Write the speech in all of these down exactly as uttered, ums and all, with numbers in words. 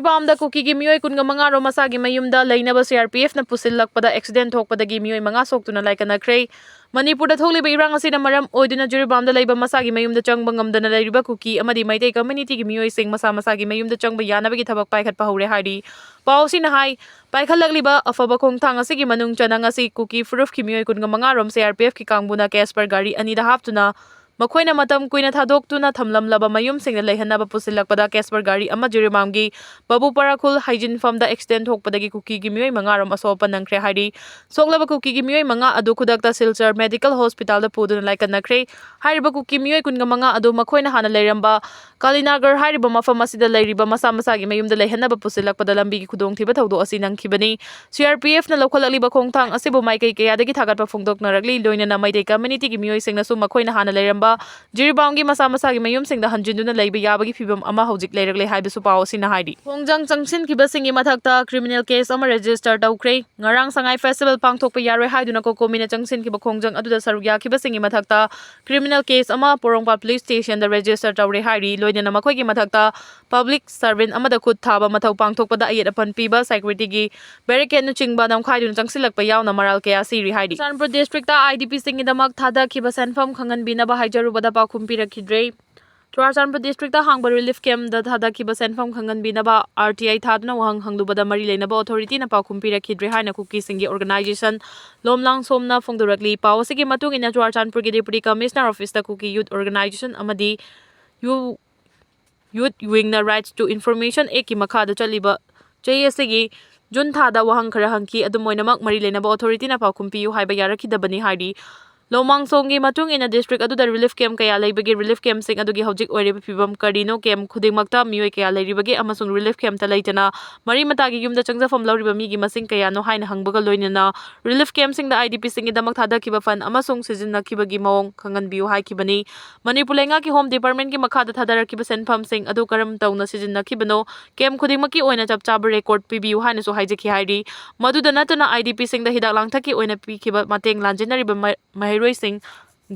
ꯖꯤꯔꯤꯕꯥꯝꯗ ꯀꯨꯀꯤꯒꯤ ꯃꯤꯑꯣꯏ ꯀꯨꯟꯒ ꯃꯉꯥ ꯔꯣꯝ ꯃꯁꯥꯒꯤ ꯃꯌꯨꯝꯗ ꯂꯩꯅꯕ ꯁꯤ ꯑꯥꯔ ꯄꯤ ꯑꯦꯐꯅ ꯄꯨꯁꯤꯜꯂꯛꯄꯗ ꯑꯦꯛꯁꯤꯗꯦꯟ ꯊꯣꯛꯄꯗꯒꯤ ꯃꯤꯑꯣꯏ ꯃꯉꯥ ꯁꯣꯛꯇꯨꯅ ꯂꯥꯏꯀꯠꯅꯈ꯭ꯔꯦ꯫ ꯃꯅꯤꯄꯨꯔꯗ ꯊꯣꯛꯂꯤꯕ ꯏꯔꯥꯡ ꯑꯁꯤꯅ ꯃꯔꯝ ꯑꯣꯏꯗꯨꯅ ꯖꯤꯔꯤꯕꯥꯝꯗ ꯂꯩꯕ ꯃꯁꯥꯒꯤ ꯃꯌꯨꯝꯗ ꯆꯪꯕ ꯉꯝꯗꯅ ꯂꯩꯔꯤꯕ ꯀꯨꯀꯤ ꯑꯃꯗꯤ ꯃꯩꯇꯩ ꯀꯝꯃ꯭ꯌꯨꯅꯤꯇꯤꯒꯤ ꯃꯤꯑꯣꯏꯁꯤꯡ ꯃꯁꯥ ꯃꯁꯥꯒꯤ ꯃꯌꯨꯝꯗ ꯆꯪꯕ ꯌꯥꯅꯕꯒꯤ ꯊꯕꯛ ꯄꯥꯏꯈꯠꯄ ꯍꯧꯔꯦ ꯍꯥꯏꯔꯤ꯫ ꯄꯥꯎ ꯑꯁꯤꯅ ꯍꯥꯏ, ꯄꯥꯏꯈꯠꯂꯛꯂꯤꯕ ꯑꯐꯕ ꯈꯣꯡꯊꯥꯡ ꯑꯁꯤꯒꯤ ꯃꯅꯨꯡ ꯆꯟꯅ ꯉꯁꯤ ꯀꯨꯀꯤ ꯐꯨꯔꯨꯞꯀꯤ ꯃꯤꯑꯣꯏ ꯀꯨꯟꯒ ꯃꯉꯥ ꯔꯣꯝ ꯁꯤ ꯑꯥꯔ ꯄꯤ ꯑꯦꯐꯀꯤ ꯀꯥꯡꯕꯨꯅ ꯀꯦꯁꯄꯔ ꯒꯥꯔꯤ ꯑꯅꯤꯗ ꯍꯥꯞꯇꯨꯅ ꯃꯈꯣꯏꯅ ꯃꯇꯝ ꯀꯨꯏꯅ ꯊꯥꯗꯣꯛꯇꯨꯅ ꯊꯝꯂꯝꯂꯕ ꯃꯌꯨꯝꯁꯤꯡꯗ ꯂꯩꯍꯟꯅꯕ ꯄꯨꯁꯤꯜꯂꯛꯄꯗ ꯀꯦꯁꯄꯔ ꯒꯥꯔꯤ ꯑꯃ ꯖꯤꯔꯤꯕꯥꯝꯒꯤ ꯕꯕꯨꯄꯔꯥ ꯈꯨꯜ ꯍꯩꯖꯤꯟꯐꯝꯗ ꯑꯦꯛꯁꯤꯗꯦꯟ ꯊꯣꯛꯄꯗꯒꯤ ꯀꯨꯀꯤꯒꯤ ꯃꯤꯑꯣꯏ ꯃꯉꯥ ꯔꯣꯝ ꯑꯁꯣꯛ ꯑꯄꯟ ꯅꯪꯈ꯭ꯔꯦ ꯍꯥꯏꯔꯤ꯫ ꯁꯣꯛꯂꯕ ꯀꯨꯀꯤꯒꯤ ꯃꯤꯑꯣꯏ ꯃꯉꯥ ꯑꯗꯨ ꯈꯨꯗꯛꯇ ꯁꯤꯜꯆꯔ ꯃꯦꯗꯤꯀꯦꯜ ꯍꯣꯁꯄꯤꯇꯥꯜꯗ ꯄꯨꯗꯨꯅ ꯂꯥꯏꯀꯠꯅꯈ꯭ꯔꯦ꯫ ꯍꯥꯏꯔꯤꯕ ꯀꯨꯀꯤ ꯃꯤꯑꯣꯏ ꯀꯨꯟꯒ ꯃꯉꯥ ꯑꯗꯨ ꯃꯈꯣꯏꯅ ꯍꯥꯟꯅ ꯂꯩꯔꯝꯕ ꯀꯥꯂꯤꯅꯥꯒꯔ ꯍꯥꯏꯔꯤꯕ ꯃꯐꯝ ꯑꯁꯤꯗ ꯂꯩꯔꯤꯕ ꯃꯁꯥ ꯃꯁꯥꯒꯤ ꯃꯌꯨꯝꯗ ꯂꯩꯍꯟꯅꯕ ꯄꯨꯁꯤꯜꯂꯛꯄꯗ ꯂꯝꯕꯤꯒꯤ ꯈꯨꯗꯣꯡꯊꯤꯕ ꯊꯧꯗꯣꯛ ꯑꯁꯤ ꯅꯪꯈꯤꯕꯅꯤ꯫ ꯁꯤ ꯑꯥꯔ ꯄꯤ ꯑꯦꯐꯅ ꯂꯧꯈꯠꯂꯛꯂꯤꯕ ꯈꯣꯡꯊꯥꯡ ꯑꯁꯤꯕꯨ ꯃꯥꯏꯀꯩ ꯀꯌꯥꯗꯒꯤ ꯊꯥꯒꯠꯄ ꯐꯣꯡꯗꯣꯛꯅꯔꯛꯂꯤ꯫ ꯂꯣꯏꯅꯅ ꯃꯩꯇꯩ ꯀꯝꯃ꯭ꯌꯨꯅꯤꯇꯤꯒꯤ ꯃꯤꯑꯣꯏꯁꯤꯡꯅꯁꯨ ꯃꯈꯣꯏꯅ ꯍꯥꯟꯅ ꯂꯩꯔꯝꯕ ꯖꯤꯔꯤꯕꯥꯝꯒꯤ ꯃꯁꯥ ꯃꯁꯥꯒꯤ ꯃꯌꯨꯝꯁꯤꯡꯗ ꯍꯟꯖꯤꯟꯗꯨꯅ ꯂꯩꯕ ꯌꯥꯕꯒꯤ ꯐꯤꯕꯝ ꯑꯃ ꯍꯧꯖꯤꯛ ꯂꯩꯔꯛꯂꯦ ꯍꯥꯏꯕꯁꯨ ꯄꯥꯎ ꯑꯁꯤꯅ ꯍꯥꯏꯔꯤ꯫ ꯈꯣꯡꯖꯪ ꯆꯪꯁꯤꯟꯈꯤꯕꯁꯤꯡꯒꯤ ꯃꯊꯛꯇ ꯀ꯭ꯔꯤꯃꯤꯅꯦꯜ ꯀꯦꯁ ꯑꯃ ꯔꯦꯖꯤꯁꯇꯔ ꯇꯧꯈ꯭ꯔꯦ꯫ ꯉꯔꯥꯡ ꯁꯉꯥꯏ ꯐꯦꯁꯇꯤꯚꯦꯜ ꯄꯥꯡꯊꯣꯛꯄ ꯌꯥꯔꯣꯏ ꯍꯥꯏꯗꯨꯅ ꯀꯣꯀꯣꯃꯤꯅ ꯆꯪꯁꯤꯟꯈꯤꯕ ꯈꯣꯡꯖꯪ ꯑꯗꯨꯗ ꯁꯔꯨꯛ ꯌꯥꯈꯤꯕꯁꯤꯡꯒꯤ ꯃꯊꯛꯇ ꯀ꯭ꯔꯤꯃꯤꯅꯦꯜ ꯀꯦꯁ ꯑꯃ ꯄꯣꯔꯣꯝꯄꯥꯠ ꯄꯨꯂꯤꯁ ꯁ꯭ꯇꯦꯁꯟꯗ ꯔꯦꯖꯤꯁꯇꯔ ꯇꯧꯔꯦ ꯍꯥꯏꯔꯤ꯫ ꯂꯣꯏꯅꯅ ꯃꯈꯣꯏꯒꯤ ꯃꯊꯛꯇ ꯄꯕ꯭ꯂꯤꯛ ꯁꯔꯚꯦꯟꯠ ꯑꯃꯗ ꯈꯨꯠ ꯊꯥꯕ ꯃꯊꯧ ꯄꯥꯡꯊꯣꯛꯄꯗ ꯑꯌꯦꯠ ꯑꯄꯟ ꯄꯤꯕ, ꯁꯦꯀ꯭ꯌꯨꯔꯤꯇꯤꯒꯤ ꯕꯦꯔꯤꯀꯦꯗꯅꯆꯤꯡꯕ ꯅꯝꯈꯥꯏꯗꯨꯅ ꯆꯪꯁꯤꯜꯂꯛꯄ ꯌꯥꯎꯅ ꯃꯔꯥꯜ ꯀꯌꯥ ꯁꯤꯔꯤ ꯍꯥꯏꯔꯤ꯫ ꯆꯨꯔꯆꯥꯟꯄꯨꯔ ꯗꯤꯁꯇ꯭ꯔꯤꯛꯇ ꯑꯥꯏ ꯗꯤ ꯄꯤꯁꯤꯡꯒꯤꯗꯃꯛ ꯊꯥꯗꯈꯤꯕ ꯁꯦꯟꯐꯝ ꯈꯪꯍꯟꯕꯤꯅꯕ ꯍꯥꯏꯖꯔꯨꯕꯗ ꯄꯥꯎꯈꯨꯝ ꯄꯤꯔꯛꯈꯤꯗ꯭ꯔꯦ꯫ ꯆꯨꯔꯆꯥꯟꯄꯨꯔ ꯗꯤꯁꯇ꯭ꯔꯤꯛꯇ ꯍꯥꯡꯕ ꯔꯤꯂꯤꯐ ꯀꯦꯝꯞꯇ ꯊꯥꯗꯈꯤꯕ ꯁꯦꯟꯐꯝ ꯈꯪꯍꯟꯕꯤꯅꯕ ꯑꯥꯔ ꯇꯤ ꯑꯥꯏ ꯊꯥꯗꯨꯅ ꯋꯥꯍꯪ ꯍꯪꯂꯨꯕꯗ ꯃꯔꯤ ꯂꯩꯅꯕ ꯑꯣꯊꯣꯔꯤꯇꯤꯅ ꯄꯥꯎꯈꯨꯝ ꯄꯤꯔꯛꯈꯤꯗ꯭ꯔꯦ ꯍꯥꯏꯅ ꯀꯨꯀꯤꯁꯤꯡꯒꯤ ꯑꯣꯔꯒꯅꯥꯏꯖꯦꯁꯟ ꯂꯣꯝꯂꯥꯡ ꯁꯣꯝꯅ ꯐꯣꯡꯗꯣꯔꯛꯂꯤ꯫ ꯄꯥꯎ ꯑꯁꯤꯒꯤ ꯃꯇꯨꯡ ꯏꯟꯅ ꯆꯨꯔꯆꯥꯟꯄꯨꯔꯒꯤ ꯗꯦꯄꯨꯇꯤ ꯀꯃꯤꯁꯅꯔ ꯑꯣꯐꯤꯁꯇ ꯀꯨꯀꯤ ꯌꯨꯠ ꯑꯣꯔꯒꯅꯥꯏꯖꯦꯁꯟ ꯑꯃꯗꯤ ꯌꯨ ꯌꯨꯠ ꯋꯤꯡꯅ ꯔꯥꯏꯠꯁ ꯇꯨ ꯏꯟꯐꯣꯔꯃꯦꯁꯟ ꯑꯦꯛꯀꯤ ꯃꯈꯥꯗ ꯆꯠꯂꯤꯕ ꯆꯍꯤ ꯑꯁꯤꯒꯤ ꯖꯨꯟ ꯊꯥꯗ ꯋꯥꯍꯪ ꯈꯔ ꯍꯪꯈꯤ꯫ ꯑꯗꯨꯝ ꯑꯣꯏꯅꯃꯛ, ꯃꯔꯤ ꯂꯩꯅꯕ ꯑꯣꯊꯣꯔꯤꯇꯤꯅ ꯄꯥꯎꯈꯨꯝ ꯄꯤꯌꯨ ꯍꯥꯏꯕ ꯌꯥꯔꯛꯈꯤꯗꯕꯅꯤ ꯍꯥꯏꯔꯤ꯫ ꯂꯣꯃꯥꯡꯁꯣꯡꯒꯤ ꯃꯇꯨꯡ ꯏꯟꯅ, ꯗꯤꯁꯇ꯭ꯔꯤꯛ ꯑꯗꯨꯗ ꯔꯤꯂꯤꯐ ꯀꯦꯝꯞ ꯀꯌꯥ ꯂꯩꯕꯒꯦ, ꯔꯤꯂꯤꯐ ꯀꯦꯝꯞꯁꯤꯡ ꯑꯗꯨꯒꯤ ꯍꯧꯖꯤꯛ ꯑꯣꯏꯔꯤꯕ ꯐꯤꯕꯝ ꯀꯔꯤꯅꯣ, ꯀꯦꯝꯞ ꯈꯨꯗꯤꯡꯃꯛꯇ ꯃꯤꯑꯣꯏ ꯀꯌꯥ ꯂꯩꯔꯤꯕꯒꯦ ꯑꯃꯁꯨꯡ ꯔꯤꯂꯤꯐ ꯀꯦꯝꯞꯇ ꯂꯩꯇꯅ ꯃꯔꯤ ꯃꯇꯥꯒꯤ ꯌꯨꯝꯗ ꯆꯪꯖꯐꯝ ꯂꯧꯔꯤꯕ ꯃꯤꯒꯤ ꯃꯁꯤꯡ ꯀꯌꯥꯅꯣ ꯍꯥꯏꯅ ꯍꯪꯕꯒ ꯂꯣꯏꯅꯅ ꯔꯤꯂꯤꯐ ꯀꯦꯝꯞꯁꯤꯡꯗ ꯑꯥꯏ ꯗꯤ ꯄꯤꯁꯤꯡꯒꯤꯗꯃꯛ ꯊꯥꯗꯈꯤꯕ ꯐꯟ ꯑꯃꯁꯨꯡ ꯁꯤꯖꯤꯟꯅꯈꯤꯕꯒꯤ ꯃꯑꯣꯡ ꯈꯪꯍꯟꯕꯤꯌꯨ ꯍꯥꯏꯈꯤꯕꯅꯤ꯫ ꯃꯅꯤꯄꯨꯔ ꯂꯩꯉꯥꯛꯀꯤ ꯍꯣꯝ ꯗꯤꯄꯥꯔꯠꯃꯦꯟꯠꯀꯤ ꯃꯈꯥꯗ ꯊꯥꯗꯔꯛꯈꯤꯕ ꯁꯦꯟꯐꯝꯁꯤꯡ ꯑꯗꯨ ꯀꯔꯝ ꯇꯧꯅ ꯁꯤꯖꯤꯟꯅꯈꯤꯕꯅꯣ, ꯀꯦꯝꯞ ꯈꯨꯗꯤꯡꯃꯛꯀꯤ ꯑꯣꯏꯅ ꯆꯞ ꯆꯥꯕ ꯔꯦꯀꯣꯔꯗ ꯄꯤꯕꯤꯌꯨ ꯍꯥꯏꯅꯁꯨ ꯍꯥꯏꯖꯈꯤ ꯍꯥꯏꯔꯤ꯫ ꯃꯗꯨꯗ ꯅꯠꯇꯅ, ꯑꯥꯏ ꯗꯤ ꯄꯤꯁꯤꯡꯗ ꯍꯤꯗꯥꯛ ꯂꯥꯡꯊꯛꯀꯤ ꯑꯣꯏꯅ ꯄꯤꯈꯤꯕ ꯃꯇꯦꯡ ꯂꯥꯟꯖꯦꯟꯅꯔꯤꯕ ꯃ-, ꯃꯍꯩꯔꯣꯏꯁꯤꯡ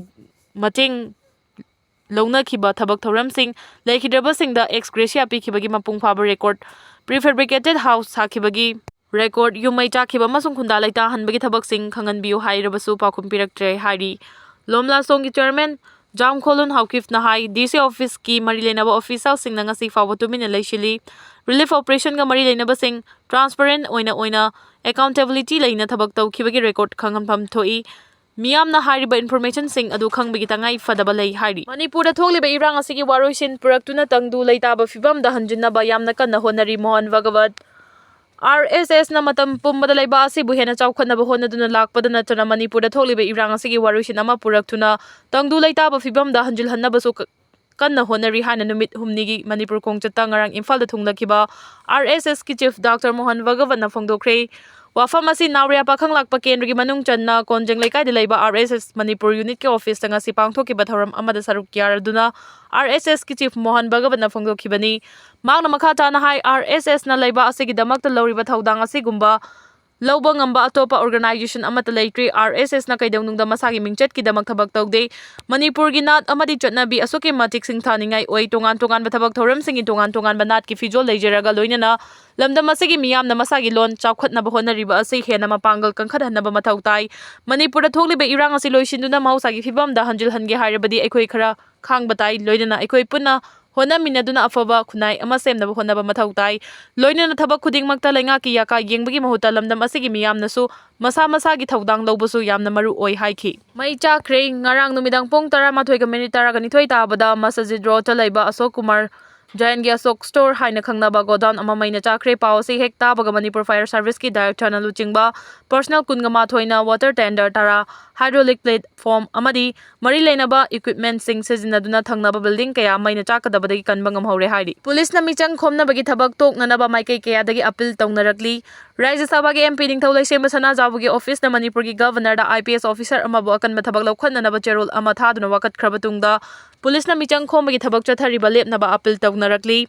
ꯃꯇꯦꯡ ꯂꯧꯅꯈꯤꯕ ꯊꯕꯛ ꯊꯧꯔꯝꯁꯤꯡ ꯂꯩꯈꯤꯗ꯭ꯔꯕꯁꯤꯡꯗ ex gratia ꯄꯤꯈꯤꯕꯒꯤ ꯃꯄꯨꯡ ꯐꯥꯕ record, prefabricated house ꯁꯥꯈꯤꯕꯒꯤ record, ꯌꯨꯝ ꯃꯩ ꯆꯥꯛꯈꯤꯕ ꯑꯃꯁꯨꯡ ꯈꯨꯟꯗꯥ ꯂꯩꯇꯥꯍꯟꯕꯒꯤ ꯊꯕꯛꯁꯤꯡ ꯈꯪꯍꯟꯕꯤꯌꯨ ꯍꯥꯏꯔꯕꯁꯨ ꯄꯥꯎꯈꯨꯝ ꯄꯤꯔꯛꯇ꯭ꯔꯦ ꯍꯥꯏꯔꯤ꯫ ꯂꯣꯝꯂꯥꯁꯣꯡꯒꯤ chairman ꯖꯥꯝꯈꯣꯂꯨꯟ ꯍꯥꯎꯀꯤꯐꯅ ꯍꯥꯏ, DC office ꯀꯤ ꯃꯔꯤ ꯂꯩꯅꯕ official ꯁꯤꯡꯅ ꯉꯁꯤ ꯐꯥꯎꯕ ꯇꯨꯃꯤꯟꯅ ꯂꯩꯁꯤꯜꯂꯤ꯫ Relief operation ꯒ ꯃꯔꯤ ꯂꯩꯅꯕꯁꯤꯡ transparent ꯑꯣꯏꯅ ꯑꯣꯏꯅ accountability ꯂꯩꯅ ꯊꯕꯛ ꯇꯧꯈꯤꯕꯒꯤ record ꯈꯪꯍꯟꯐꯝ ꯊꯣꯛꯏ꯫ ꯃꯤꯌꯥꯝꯅ ꯍꯥꯏꯔꯤꯕ information ꯁꯤꯡ ꯑꯗꯨ ꯈꯪꯕꯒꯤ ꯇꯉꯥꯏ ꯐꯗꯕ ꯂꯩ ꯍꯥꯏꯔꯤ꯫ ꯃꯅꯤꯄꯨꯔꯗ ꯊꯣꯛꯂꯤꯕ ꯏꯔꯥꯡ ꯑꯁꯤꯒꯤ ꯋꯥꯔꯣꯏꯁꯤꯟ ꯄꯨꯔꯛꯇꯨꯅ ꯇꯪꯗꯨ ꯂꯩꯇꯥꯕ ꯐꯤꯕꯝꯗ ꯍꯟꯖꯤꯟꯅꯕ ꯌꯥꯝꯅ ꯀꯟꯅ ꯍꯣꯠꯅꯔꯤ ꯃꯣꯍꯟ ꯚꯒꯋꯠ꯫ RSS ꯅ ꯃꯇꯝ ꯄꯨꯝꯕꯗ ꯂꯩꯕꯥꯛ ꯑꯁꯤꯕꯨ ꯍꯦꯟꯅ ꯆꯥꯎꯈꯠꯅꯕ ꯍꯣꯠꯅꯗꯨꯅ ꯂꯥꯛꯄꯗ ꯅꯠꯇꯅ ꯃꯅꯤꯄꯨꯔꯗ ꯊꯣꯛꯂꯤꯕ ꯏꯔꯥꯡ ꯑꯁꯤꯒꯤ ꯋꯥꯔꯣꯏꯁꯤꯟ ꯑꯃ ꯄꯨꯔꯛꯇꯨꯅ ꯇꯪꯗꯨ ꯂꯩꯇꯥꯕ ꯐꯤꯕꯝꯗ ꯍꯟꯖꯤꯜꯍꯟꯅꯕꯁꯨ ꯀ-, ꯀꯟꯅ ꯍꯣꯠꯅꯔꯤ ꯍꯥꯏꯅ ꯅꯨꯃꯤꯠ ꯍꯨꯝꯅꯤꯒꯤ ꯃꯅꯤꯄꯨꯔ ꯈꯣꯡꯆꯠꯇ ꯉꯔꯥꯡ ꯏꯝꯐꯥꯜꯗ ꯊꯨꯡꯂꯈꯤꯕ RSS ꯀꯤ chief Doctor ꯃꯣꯍꯟ ꯚꯒꯋꯠꯅ ꯐꯣꯡꯗꯣꯛꯈ꯭ꯔꯦ꯫ ꯋꯥꯐꯝ ꯑꯁꯤ ꯅꯥꯎꯔꯤꯌꯥ ꯄꯥꯈꯪ ꯂꯥꯛꯄ ꯀꯦꯟꯗ꯭ꯔꯒꯤ ꯃꯅꯨꯡ ꯆꯟꯅ ꯀꯣꯟꯖꯦꯡ ꯂꯩꯀꯥꯏꯗ ꯂꯩꯕ RSS ꯃꯅꯤꯄꯨꯔ unit ꯀꯤ office ꯇ ꯉꯁꯤ ꯄꯥꯡꯊꯣꯛꯈꯤꯕ ꯊꯧꯔꯝ ꯑꯃꯗ ꯁꯔꯨꯛ ꯌꯥꯔꯗꯨꯅ RSS ꯀꯤ chief ꯃꯣꯍꯟ ꯚꯒꯋꯠꯅ ꯐꯣꯡꯗꯣꯛꯈꯤꯕꯅꯤ꯫ ꯃꯍꯥꯛꯅ ꯃꯈꯥ ꯇꯥꯅ ꯍꯥꯏ, RSS ꯅ ꯂꯩꯕꯥꯛ ꯑꯁꯤꯒꯤꯗꯃꯛꯇ ꯂꯧꯔꯤꯕ ꯊꯧꯗꯥꯡ ꯑꯁꯤꯒꯨꯝꯕ ꯂꯧꯕ ꯉꯝꯕ ꯑꯇꯣꯞꯄ organization ꯑꯃꯠꯇ ꯂꯩꯇ꯭ꯔꯤ꯫ RSS ꯅ ꯀꯩꯗꯧꯅꯨꯡꯗ ꯃꯁꯥꯒꯤ ꯃꯤꯡꯆꯠꯀꯤꯗꯃꯛ ꯊꯕꯛ ꯇꯧꯗꯦ꯫ ꯃꯅꯤꯄꯨꯔꯒꯤ ꯅꯥꯠ ꯑꯃꯗꯤ ꯆꯠꯅꯕꯤ ꯑꯁꯨꯛꯀꯤ ꯃꯇꯤꯛ ꯁꯤꯡꯊꯥꯅꯤꯡꯉꯥꯏ ꯑꯣꯏ꯫ ꯇꯣꯉꯥꯟ ꯇꯣꯉꯥꯟꯕ ꯊꯕꯛ ꯊꯧꯔꯝꯁꯤꯡꯒꯤ ꯇꯣꯉꯥꯟ ꯇꯣꯉꯥꯟꯕ ꯅꯥꯠꯀꯤ ꯐꯤꯖꯣꯜ ꯂꯩꯖꯔꯒ ꯂꯣꯏꯅꯅ ꯂꯝꯗꯝ ꯑꯁꯤꯒꯤ ꯃꯤꯌꯥꯝꯅ ꯃꯁꯥꯒꯤ ꯂꯣꯟ ꯆꯥꯎꯈꯠꯅꯕ ꯍꯣꯠꯅꯔꯤꯕ ꯑꯁꯤ ꯍꯦꯟꯅ ꯃꯄꯥꯡꯒꯜ ꯀꯟꯈꯠꯍꯟꯅꯕ ꯃꯊꯧ ꯇꯥꯏ꯫ ꯃꯅꯤꯄꯨꯔꯗ ꯊꯣꯛꯂꯤꯕ ꯏꯔꯥꯡ ꯑꯁꯤ ꯂꯣꯏꯁꯤꯟꯗꯨꯅ ꯃꯍꯧꯁꯥꯒꯤ ꯐꯤꯕꯝꯗ ꯍꯟꯖꯤꯜꯍꯟꯒꯦ ꯍꯥꯏꯔꯕꯗꯤ ꯑꯩꯈꯣꯏ ꯈꯔ ꯈꯥꯡꯕ ꯇꯥꯏ꯫ ꯂꯣꯏꯅꯅ ꯑꯩꯈꯣꯏ ꯄꯨꯟꯅ ꯍꯣꯠꯅꯃꯤꯟꯅꯗꯨꯅ ꯑꯐꯕ ꯈꯨꯟꯅꯥꯏ ꯑꯃ ꯁꯦꯝꯅꯕ ꯍꯣꯠꯅꯕ ꯃꯊꯧ ꯇꯥꯏ꯫ ꯂꯣꯏꯅꯅ ꯊꯕꯛ ꯈꯨꯗꯤꯡꯃꯛꯇ ꯂꯩꯉꯥꯛꯀꯤ ꯌꯥꯀꯥ ꯌꯦꯡꯕꯒꯤ ꯃꯍꯨꯠꯇ ꯂꯝꯗꯝ ꯑꯁꯤꯒꯤ ꯃꯤꯌꯥꯝꯅꯁꯨ ꯃꯁꯥ ꯃꯁꯥꯒꯤ ꯊꯧꯗꯥꯡ ꯂꯧꯕꯁꯨ ꯌꯥꯝꯅ ꯃꯔꯨ ꯑꯣꯏ ꯍꯥꯏꯈꯤ꯫ ꯃꯩ ꯆꯥꯛꯈ꯭ꯔꯦ꯫ ꯉꯔꯥꯡ ꯅꯨꯃꯤꯗꯥꯡ ꯄꯨꯡ ꯇꯔꯥꯃꯥꯊꯣꯏꯒ ꯃꯤꯅꯤꯠ ꯇꯔꯥꯒ ꯅꯤꯊꯣꯏ ꯇꯥꯕꯗ ꯃꯁꯖꯤꯗ ꯔꯣꯗꯇ ꯂꯩꯕ ꯑꯁꯣꯛ ꯀꯨꯃꯥꯔ ꯖꯌꯟꯒꯤ ꯑꯁꯣꯛ store ꯍꯥꯏꯅ ꯈꯪꯅꯕ godown ꯑꯃ ꯃꯩꯅ ꯆꯥꯛꯈ꯭ꯔꯦ꯫ ꯄꯥꯎ ꯑꯁꯤ ꯍꯦꯛ ꯇꯥꯕꯒ ꯃꯅꯤꯄꯨꯔ Fire Service ꯀꯤ director ꯅ ꯂꯨꯆꯤꯡꯕ personnel ꯀꯨꯟꯒ ꯃꯥꯊꯣꯏꯅ water tanker ꯇꯔꯥ, hydraulic platform ꯑꯃꯗꯤ ꯃꯔꯤ ꯂꯩꯅꯕ equipment ꯁꯤꯡ ꯁꯤꯖꯤꯟꯅꯗꯨꯅ ꯊꯪꯅꯕ building ꯀꯌꯥ ꯃꯩꯅ ꯆꯥꯛꯀꯗꯕꯗꯒꯤ ꯀꯟꯕ ꯉꯝꯍꯧꯔꯦ ꯍꯥꯏꯔꯤ꯫ ꯄꯨꯂꯤꯁꯅ ꯃꯤꯆꯪ ꯈꯣꯝꯅꯕꯒꯤ ꯊꯕꯛ ꯇꯣꯛꯅꯅꯕ ꯃꯥꯏꯀꯩ ꯀꯌꯥꯗꯒꯤ appeal ꯇꯧꯅꯔꯛꯂꯤ꯫ ꯔꯥꯖ꯭ꯌ ꯁꯚꯥꯒꯤ MP ꯅꯤꯡꯊꯧ ꯂꯩꯁꯦꯝꯕ ꯁꯅꯥꯖꯥꯎꯕꯒꯤ office ꯅ ꯃꯅꯤꯄꯨꯔꯒꯤ governor ꯗ IPS officer ꯑꯃꯕꯨ ꯑꯀꯟꯕ ꯊꯕꯛ ꯂꯧꯈꯠꯅꯅꯕ ꯆꯦꯔꯣꯜ ꯑꯃ ꯊꯥꯗꯨꯅ ꯋꯥꯀꯠꯈ꯭ꯔꯕ ꯇꯨꯡꯗ ꯄꯨꯂꯤꯁꯅ ꯃꯤꯆꯪ ꯈꯣꯝꯕꯒꯤ ꯊꯕꯛ ꯆꯠꯊꯔꯤꯕ ꯂꯦꯞꯅꯕ appeal ꯇꯧꯅꯔꯛꯂꯤ꯫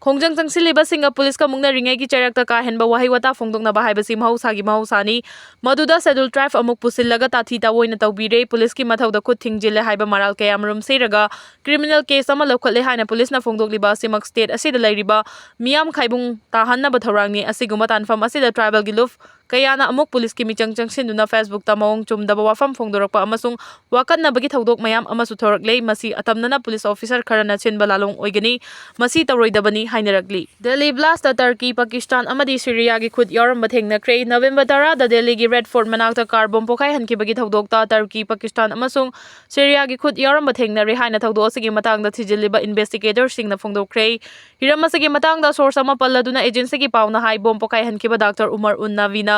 ꯈꯣꯡꯖꯪ ꯆꯪꯁꯤꯜꯂꯤꯕꯁꯤꯡꯒ ꯄꯨꯂꯤꯁꯀ ꯃꯨꯛꯅꯔꯤꯉꯩꯒꯤ ꯆꯩꯔꯛꯇ ꯀꯥ ꯍꯦꯟꯕ ꯋꯥꯍꯩ ꯋꯥꯇꯥ ꯐꯣꯡꯗꯣꯛꯅꯕ ꯍꯥꯏꯕꯁꯤ ꯃꯍꯧꯁꯥꯒꯤ ꯃꯍꯧꯁꯥꯅꯤ꯫ ꯃꯗꯨꯗ Scheduled Tribe ꯑꯃꯨꯛ ꯄꯨꯁꯤꯜꯂꯒ ꯇꯥꯊꯤ ꯇꯥꯑꯣꯏꯅ ꯇꯧꯕꯤꯔꯦ꯫ ꯄꯨꯂꯤꯁꯀꯤ ꯃꯊꯧꯗ ꯈꯨꯠ ꯊꯤꯡꯖꯤꯜꯂꯦ ꯍꯥꯏꯕ ꯃꯔꯥꯜ ꯀꯌꯥꯃꯔꯨꯝ ꯁꯤꯔꯒ criminal case ꯑꯃ ꯂꯧꯈꯠꯂꯦ ꯍꯥꯏꯅ ꯄꯨꯂꯤꯁꯅ ꯐꯣꯡꯗꯣꯛꯂꯤꯕ ꯑꯁꯤꯃꯛ state ꯑꯁꯤꯗ ꯂꯩꯔꯤꯕ ꯃꯤꯌꯥꯝ ꯈꯥꯏꯕꯨꯡ ꯇꯥꯍꯟꯅꯕ ꯊꯧꯔꯥꯡꯅꯤ꯫ ꯑꯁꯤꯒꯨꯝꯕ ꯇꯥꯟꯐꯝ ꯑꯁꯤꯗ tribal ꯒꯤ ꯂꯨꯞ ꯀꯌꯥꯅ ꯑꯃꯨꯛ ꯄꯨꯂꯤꯁꯀꯤ ꯃꯤꯆꯪ ꯆꯪꯁꯤꯟꯗꯨꯅ Facebook ꯇ ꯃꯑꯣꯡ ꯆꯨꯝꯗꯕ ꯋꯥꯐꯝ ꯐꯣꯡꯗꯣꯔꯛꯄ ꯑꯃꯁꯨꯡ ꯋꯥꯀꯠꯅꯕꯒꯤ ꯊꯧꯗꯣꯛ ꯃꯌꯥꯝ ꯑꯃꯁꯨ ꯊꯣꯔꯛꯂꯦ꯫ ꯃꯁꯤ ꯑꯇꯝꯅꯅ ꯄꯨꯂꯤꯁ officer ꯈꯔꯅ ꯁꯤꯟꯕ ꯂꯥꯂꯣꯡ ꯑꯣꯏꯒꯅꯤ꯫ ꯃꯁꯤ ꯇꯧꯔꯣꯏꯗꯕꯅꯤ ꯍꯥꯏꯅꯔꯛꯂꯤ꯫ Delhi blast ꯇ ꯇꯔꯀꯤ, ꯄꯥꯀꯤꯁꯇꯥꯟ ꯑꯃꯗꯤ ꯁꯤꯔꯤꯌꯥꯒꯤ ꯈꯨꯠ ꯌꯥꯎꯔꯝꯕ ꯊꯦꯡꯅꯈ꯭ꯔꯦ꯫ ꯅꯕꯦꯝꯕꯔ ꯇꯔꯥꯗ ꯗꯦꯜꯂꯤꯒꯤ Red Fort ꯃꯅꯥꯛꯇ car bomb ꯄꯣꯈꯥꯏꯍꯟꯈꯤꯕꯒꯤ ꯊꯧꯗꯣꯛꯇ ꯇꯔꯀꯤ, ꯄꯥꯀꯤꯁꯇꯥꯟ ꯑꯃꯁꯨꯡ ꯁꯤꯔꯤꯌꯥꯒꯤ ꯈꯨꯠ ꯌꯥꯎꯔꯝꯕ ꯊꯦꯡꯅꯔꯦ ꯍꯥꯏꯅ ꯊꯧꯗꯣꯛ ꯑꯁꯤꯒꯤ ꯃꯇꯥꯡꯗ ꯊꯤꯖꯤꯜꯂꯤꯕ investigator ꯁꯤꯡꯅ ꯐꯣꯡꯗꯣꯛꯈ꯭ꯔꯦ꯫ ꯍꯤꯔꯝ ꯑꯁꯤꯒꯤ ꯃꯇꯥꯡꯗ source ꯑꯃ ꯄꯜꯂꯗꯨꯅ agency ꯒꯤ ꯄꯥꯎꯅ ꯍꯥꯏ, bomb ꯄꯣꯈꯥꯏꯍꯟꯈꯤꯕ Doctor Umar ꯎꯟ ꯅꯕꯤꯅ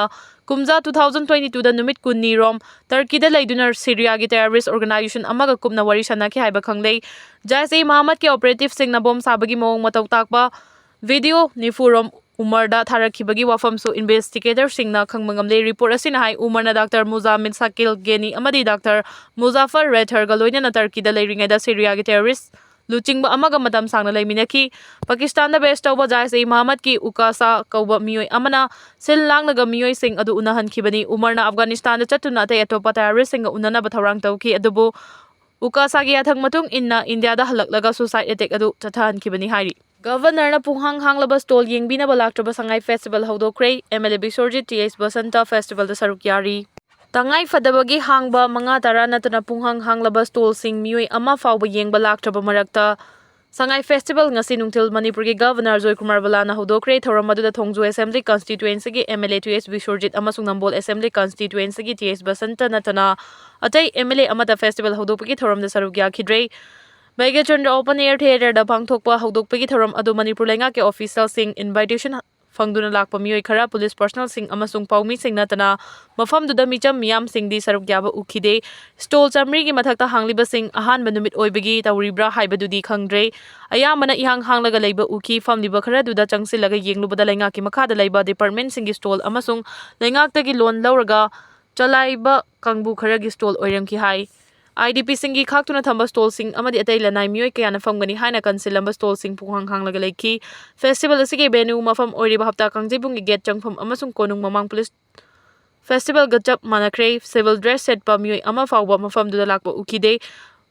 ꯀꯨꯝꯖꯥ two thousand twenty two ꯗ ꯅꯨꯃꯤꯠ ꯀꯨꯟꯅꯤ ꯔꯣꯝ ꯇꯔꯀꯤꯗ ꯂꯩꯗꯨꯅ ꯁꯤꯔꯤꯌꯥꯒꯤ terrorist organization ꯑꯃꯒ ꯀꯨꯞꯅ ꯋꯥꯔꯤ ꯁꯥꯟꯅꯈꯤ ꯍꯥꯏꯕ ꯈꯪꯂꯦ꯫ Jaish-e-Mohammed ꯀꯤ operative ꯁꯤꯡꯅ bomb ꯁꯥꯕꯒꯤ ꯃꯑꯣꯡ ꯃꯇꯧ ꯇꯥꯛꯄ video ꯅꯤꯐꯨ ꯔꯣꯝ ꯎꯃꯔꯗ ꯊꯥꯔꯛꯈꯤꯕꯒꯤ ꯋꯥꯐꯝꯁꯨ investigator ꯁꯤꯡꯅ ꯈꯪꯕ ꯉꯝꯂꯦ꯫ Report ꯑꯁꯤꯅ ꯍꯥꯏ, ꯎꯃꯔꯅ Doctor ꯃꯨꯖꯥꯃꯤꯜ ꯁꯥꯀꯤꯜ ꯒꯦꯅꯤ ꯑꯃꯗꯤ Doctor ꯃꯨꯖꯥꯐꯔ ꯔꯦꯊꯔꯒ ꯂꯣꯏꯅꯅ ꯇꯔꯀꯤꯗ ꯂꯩꯔꯤꯉꯩꯗ ꯁꯤꯔꯤꯌꯥꯒꯤ terrorist ꯂꯨꯆꯤꯡꯕ ꯑꯃꯒ ꯃꯇꯝ ꯁꯥꯡꯅ ꯂꯩꯃꯤꯟꯅꯈꯤ꯫ ꯄꯥꯀꯤꯁꯇꯥꯟꯗ base ꯇꯧꯕ Jaish-e-Mohammed ꯀꯤ ꯎꯀꯥꯁꯥ ꯀꯧꯕ ꯃꯤꯑꯣꯏ ꯑꯃꯅ ꯁꯤꯜ ꯂꯥꯡꯂꯒ ꯃꯤꯑꯣꯏꯁꯤꯡ ꯑꯗꯨ ꯎꯅꯍꯟꯈꯤꯕꯅꯤ꯫ ꯎꯃꯔꯅ ꯑꯐꯒꯥꯅꯤꯁꯇꯥꯟꯗ ꯆꯠꯇꯨꯅ ꯑꯇꯩ ꯑꯇꯣꯞꯄ terrorist ꯁꯤꯡꯒ ꯎꯅꯅꯕ ꯊꯧꯔꯥꯡ ꯇꯧꯈꯤ, ꯑꯗꯨꯕꯨ ꯎꯀꯥꯁꯥꯒꯤ ꯌꯥꯊꯪ ꯃꯇꯨꯡ ꯏꯟꯅ ꯏꯟꯗꯤꯌꯥꯗ ꯍꯜꯂꯛꯂꯒ suicide attack ꯑꯗꯨ ꯆꯠꯊꯍꯟꯈꯤꯕꯅꯤ ꯍꯥꯏꯔꯤ꯫ Governor ꯅ ꯄꯨꯡꯍꯥꯡ ꯍꯥꯡꯂꯕ stall ꯌꯦꯡꯕꯤꯅꯕ ꯂꯥꯛꯇ꯭ꯔꯕ ꯁꯉꯥꯏ festival ꯍꯧꯗꯣꯛꯈ꯭ꯔꯦ꯫ MLA Biswajit T H Basanta festival ꯗ ꯁꯔꯨꯛ ꯌꯥꯔꯤ꯫ ꯇꯉꯥꯏ ꯐꯗꯕꯒꯤ ꯍꯥꯡꯕ ꯃꯉꯥ ꯇꯔꯥ ꯅꯠꯇꯅ ꯄꯨꯡꯍꯥꯡ ꯍꯥꯡꯂꯕ stall ꯁꯤꯡ ꯃꯤꯑꯣꯏ ꯑꯃ ꯐꯥꯎꯕ ꯌꯦꯡꯕ ꯂꯥꯛꯇ꯭ꯔꯕ ꯃꯔꯛꯇ ꯁꯉꯥꯏ festival ꯉꯁꯤ ꯅꯨꯡꯊꯤꯜ ꯃꯅꯤꯄꯨꯔꯒꯤ Governor ꯖꯣꯏꯀꯨꯃꯥꯔ ꯕꯂꯥꯅ ꯍꯧꯗꯣꯛꯈ꯭ꯔꯦ꯫ ꯊꯧꯔꯝ ꯑꯗꯨꯗ ꯊꯣꯡꯖꯨ Assembly Constituency ꯒꯤ MLA ꯇꯤ ꯑꯩꯆ ꯕꯤꯁ꯭ꯋꯔꯖꯤꯠ ꯑꯃꯁꯨꯡ ꯅꯝꯕꯣꯜ Assembly Constituency ꯒꯤ ꯇꯤ ꯑꯩꯆ ꯕꯁꯟꯇ ꯅꯠꯇꯅ ꯑꯇꯩ MLA ꯑꯃꯠꯇ festival ꯍꯧꯗꯣꯛꯄꯒꯤ ꯊꯧꯔꯝꯗ ꯁꯔꯨꯛ ꯌꯥꯈꯤꯗ꯭ꯔꯦ꯫ ꯕꯩꯒ꯭ꯌꯆꯟꯗ꯭ꯔ Open Air Theatre ꯗ ꯄꯥꯡꯊꯣꯛꯄ ꯍꯧꯗꯣꯛꯄꯒꯤ ꯊꯧꯔꯝ ꯑꯗꯨ ꯃꯅꯤꯄꯨꯔ ꯂꯩꯉꯥꯛꯀꯤ official ꯁꯤꯡ, invitation ꯐꯪꯗꯨꯅ ꯂꯥꯛꯄ ꯃꯤꯑꯣꯏ ꯈꯔ, ꯄꯨꯂꯤꯁ personnel ꯁꯤꯡ ꯑꯃꯁꯨꯡ ꯄꯥꯎꯃꯤꯁꯤꯡ ꯅꯠꯇꯅ ꯃꯐꯝꯗꯨꯗ ꯃꯤꯆꯝ ꯃꯤꯌꯥꯝꯁꯤꯡꯗꯤ ꯁꯔꯨꯛ ꯌꯥꯕ ꯎꯈꯤꯗꯦ꯫ Stall ꯆꯥꯃꯔꯤꯒꯤ ꯃꯊꯛꯇ ꯍꯥꯡꯂꯤꯕꯁꯤꯡ ꯑꯍꯥꯟꯕ ꯅꯨꯃꯤꯠ ꯑꯣꯏꯕꯒꯤ ꯇꯧꯔꯤꯕ꯭ꯔꯥ ꯍꯥꯏꯕꯗꯨꯗꯤ ꯈꯪꯗ꯭ꯔꯦ꯫ ꯑꯌꯥꯝꯕꯅ ꯏꯍꯥꯡ ꯍꯥꯡꯂꯒ ꯂꯩꯕ ꯎꯈꯤ꯫ ꯐꯝꯂꯤꯕ ꯈꯔꯗꯨꯗ ꯆꯪꯁꯤꯜꯂꯒ ꯌꯦꯡꯂꯨꯕꯗ ꯂꯩꯉꯥꯛꯀꯤ ꯃꯈꯥꯗ ꯂꯩꯕ department ꯁꯤꯡꯒꯤ stall ꯑꯃꯁꯨꯡ ꯂꯩꯉꯥꯛꯇꯒꯤ loan ꯂꯧꯔꯒ ꯆꯂꯥꯏꯕ ꯀꯥꯡꯕꯨ ꯈꯔꯒꯤ stall ꯑꯣꯏꯔꯝꯈꯤ ꯍꯥꯏ꯫ IDPꯁꯤꯡꯒꯤ ꯈꯥꯛꯇꯨꯅ ꯊꯝꯕ stallꯁꯤꯡ ꯑꯃꯗꯤ ꯑꯇꯩ ꯂꯅꯥꯏ ꯃꯤꯑꯣꯏ ꯀꯌꯥꯅ ꯐꯝꯒꯅꯤ ꯍꯥꯏꯅ ꯀꯟꯁꯤꯜꯂꯝꯕ stallꯁꯤꯡ ꯄꯨꯡꯍꯥꯡ ꯍꯥꯡꯂꯒ ꯂꯩꯈꯤ꯫ Festival ꯑꯁꯤꯒꯤ venue ꯃꯐꯝ ꯑꯣꯏꯔꯤꯕ ꯍꯞꯇꯥ ꯀꯥꯡꯖꯩꯕꯨꯡꯒꯤ gate ꯆꯪꯐꯝ ꯑꯃꯁꯨꯡ ꯀꯣꯅꯨꯡ ꯃꯃꯥꯡ police festivalꯒ ꯆꯞ ꯃꯥꯟꯅꯈ꯭ꯔꯦ꯫ Civil dress ꯁꯦꯠꯄ ꯃꯤꯑꯣꯏ ꯑꯃ ꯐꯥꯎꯕ ꯃꯐꯝꯗꯨꯗ ꯂꯥꯛꯄ ꯎꯈꯤꯗꯦ꯫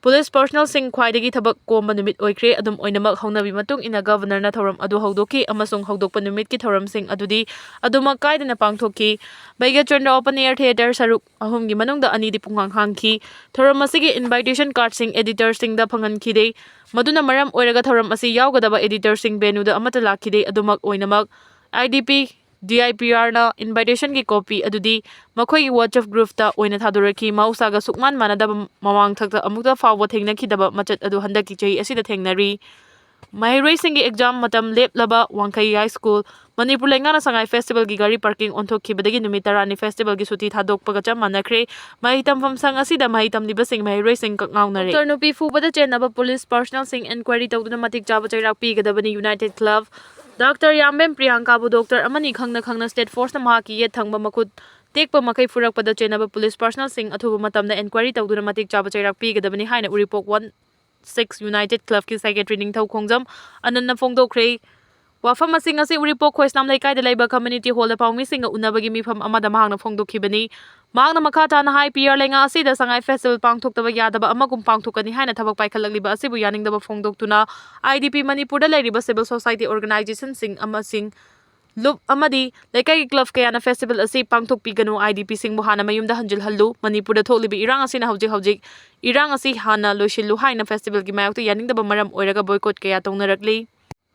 Police personnelꯁꯤꯡ ꯈ꯭ꯋꯥꯏꯗꯒꯤ ꯊꯕꯛ ꯀꯣꯝꯕ ꯅꯨꯃꯤꯠ ꯑꯣꯏꯈ꯭ꯔꯦ꯫ ꯑꯗꯨꯝ ꯑꯣꯏꯅꯃꯛ, ꯍꯧꯅꯕꯤ ꯃꯇꯨꯡ ꯏꯟꯅ Governorꯅ ꯊꯧꯔꯝ ꯑꯗꯨ ꯍꯧꯗꯣꯛꯈꯤ ꯑꯃꯁꯨꯡ ꯍꯧꯗꯣꯛꯄ ꯅꯨꯃꯤꯠꯀꯤ ꯊꯧꯔꯝꯁꯤꯡ ꯑꯗꯨꯗꯤ ꯑꯗꯨꯃꯛ ꯀꯥꯏꯗꯅ ꯄꯥꯡꯊꯣꯛꯈꯤ꯫ ꯕꯩꯒ꯭ꯌꯥꯆꯟꯗ꯭ꯔ open air theatre ꯁꯔꯨꯛ ꯑꯍꯨꯝꯒꯤ ꯃꯅꯨꯡꯗ ꯑꯅꯤꯗꯤ ꯄꯨꯡꯍꯥꯡ ꯍꯥꯡꯈꯤ꯫ ꯊꯧꯔꯝ ꯑꯁꯤꯒꯤ invitation cardꯁꯤꯡ editorꯁꯤꯡꯗ ꯐꯪꯍꯟꯈꯤꯗꯦ꯫ ꯃꯗꯨꯅ ꯃꯔꯝ ꯑꯣꯏꯔꯒ ꯊꯧꯔꯝ ꯑꯁꯤ ꯌꯥꯎꯒꯗꯕ editorꯁꯤꯡ venueꯗ ꯑꯃꯠꯇ ꯂꯥꯛꯈꯤꯗꯦ꯫ ꯑꯗꯨꯃꯛ ꯑꯣꯏꯅꯃꯛ, IDP DIPRꯅ invitationꯒꯤ copy ꯑꯗꯨꯗꯤ ꯃꯈꯣꯏꯒꯤ WhatsApp groupꯇ ꯑꯣꯏꯅ ꯊꯥꯗꯣꯔꯛꯈꯤ꯫ ꯃꯍꯧꯁꯥꯒ ꯁꯨꯛꯃꯥꯟ ꯃꯥꯟꯅꯗꯕ, ꯃꯃꯥꯡꯊꯛꯇ ꯑꯃꯨꯛꯇ ꯐꯥꯎꯕ ꯊꯦꯡꯅꯈꯤꯗꯕ ꯃꯆꯠ ꯑꯗꯨ ꯍꯟꯗꯛꯀꯤ ꯆꯍꯤ ꯑꯁꯤꯗ ꯊꯦꯡꯅꯔꯤ꯫ ꯃꯍꯩꯔꯣꯏꯁꯤꯡꯒꯤ exam ꯃꯇꯝ ꯂꯦꯞꯂꯕ ꯋꯥꯡꯈꯩ High School꯫ ꯃꯅꯤꯄꯨꯔ ꯂꯩꯉꯥꯛꯅ ꯁꯉꯥꯏ festivalꯒꯤ ꯒꯥꯔꯤ parking ꯑꯣꯟꯊꯣꯛꯈꯤꯕꯗꯒꯤ ꯅꯨꯃꯤꯠ ꯇꯔꯥꯅꯤ festivalꯒꯤ ꯁꯨꯇꯤ ꯊꯥꯗꯣꯛꯄꯒ ꯆꯞ ꯃꯥꯟꯅꯈ꯭ꯔꯦ꯫ ꯃꯍꯩ ꯇꯝꯐꯝ ꯁꯪ ꯑꯁꯤꯗ ꯃꯍꯩ ꯇꯝꯂꯤꯕꯁꯤꯡ ꯃꯍꯩꯔꯣꯏꯁꯤꯡ ꯀꯛꯉꯥꯎꯅꯔꯦ꯫ Doctor ꯅꯨꯄꯤ ꯐꯨꯕꯗ ꯆꯦꯟꯅꯕ police personnelꯁꯤꯡ enquiry ꯇꯧꯗꯨꯅ ꯃꯇꯤꯛ ꯆꯥꯕ ꯆꯩꯔꯥꯛ ꯄꯤꯒꯗꯕꯅꯤ꯫ United Club꯫ Doctor ꯌꯥꯝꯕꯦꯝ ꯄ꯭ꯔꯤꯌꯥꯡꯀꯥꯕꯨ doctor ꯑꯃꯅꯤ ꯈꯪꯅ ꯈꯪꯅ state forceꯅ ꯃꯍꯥꯛꯀꯤ ꯌꯦꯠ ꯊꯪꯕ ꯃꯈꯨꯠ ꯇꯦꯛꯄ ꯃꯈꯩ ꯐꯨꯔꯛꯄꯗ ꯆꯦꯟꯅꯕ police personnelꯁꯤꯡ ꯑꯊꯨꯕ ꯃꯇꯝꯗ enquiry ꯇꯧꯗꯨꯅ ꯃꯇꯤꯛ ꯆꯥꯕ ꯆꯩꯔꯥꯛ ꯄꯤꯒꯗꯕꯅꯤ ꯍꯥꯏꯅ ꯎꯔꯤꯄꯣꯛ one six United Clubꯀꯤ secretary ꯅꯤꯡꯊꯧ ꯈꯣꯡꯖꯝ ꯑꯅꯟꯅ ꯐꯣꯡꯗꯣꯛꯈ꯭ꯔꯦ꯫ ꯋꯥꯐꯝ ꯑꯁꯤ ꯉꯁꯤ ꯎꯔꯤꯄꯣꯛ ꯈꯣꯏꯁꯅꯥꯝ ꯂꯩꯀꯥꯏꯗ ꯂꯩꯕ community hallꯗ ꯄꯥꯎꯃꯤꯁꯤꯡꯒ ꯎꯅꯕꯒꯤ ꯃꯤꯐꯝ ꯑꯃꯗ ꯃꯍꯥꯛꯅ ꯐꯣꯡꯗꯣꯛꯈꯤꯕꯅꯤ꯫ ꯃꯍꯥꯛꯅ ꯃꯈꯥ ꯇꯥꯅ ꯍꯥꯏ, ꯄꯤꯌꯔ ꯂꯩꯉꯥꯛ ꯑꯁꯤꯗ ꯁꯉꯥꯏ festival ꯄꯥꯡꯊꯣꯛꯇꯕ ꯌꯥꯗꯕ ꯑꯃꯒꯨꯝ ꯄꯥꯡꯊꯣꯛꯀꯅꯤ ꯍꯥꯏꯅ ꯊꯕꯛ ꯄꯥꯏꯈꯠꯂꯛꯂꯤꯕ ꯑꯁꯤꯕꯨ ꯌꯥꯅꯤꯡꯗꯕ ꯐꯣꯡꯗꯣꯛꯇꯨꯅ, IDP ꯃꯅꯤꯄꯨꯔꯗ ꯂꯩꯔꯤꯕ civil society organizationꯁꯤꯡ ꯑꯃꯁꯤꯡ ꯂꯨꯞ ꯑꯃꯗꯤ ꯂꯩꯀꯥꯏꯒꯤ club ꯀꯌꯥꯅ festival ꯑꯁꯤ ꯄꯥꯡꯊꯣꯛꯄꯤꯒꯅꯨ, IDPꯁꯤꯡꯕꯨ ꯍꯥꯟꯅ ꯃꯌꯨꯝꯗ ꯍꯟꯖꯤꯜꯍꯜꯂꯨ, ꯃꯅꯤꯄꯨꯔꯗ ꯊꯣꯛꯂꯤꯕ ꯏꯔꯥꯡ ꯑꯁꯤꯅ ꯍꯧꯖꯤꯛ ꯍꯧꯖꯤꯛ ꯏꯔꯥꯡ ꯑꯁꯤ ꯍꯥꯟꯅ ꯂꯣꯏꯁꯤꯜꯂꯨ ꯍꯥꯏꯅ festivalꯒꯤ ꯃꯥꯌꯣꯛꯇ ꯌꯥꯅꯤꯡꯗꯕ ꯃꯔꯝ ꯑꯣꯏꯔꯒ boycott ꯀꯌꯥ ꯇꯧꯅꯔꯛꯂꯤ꯫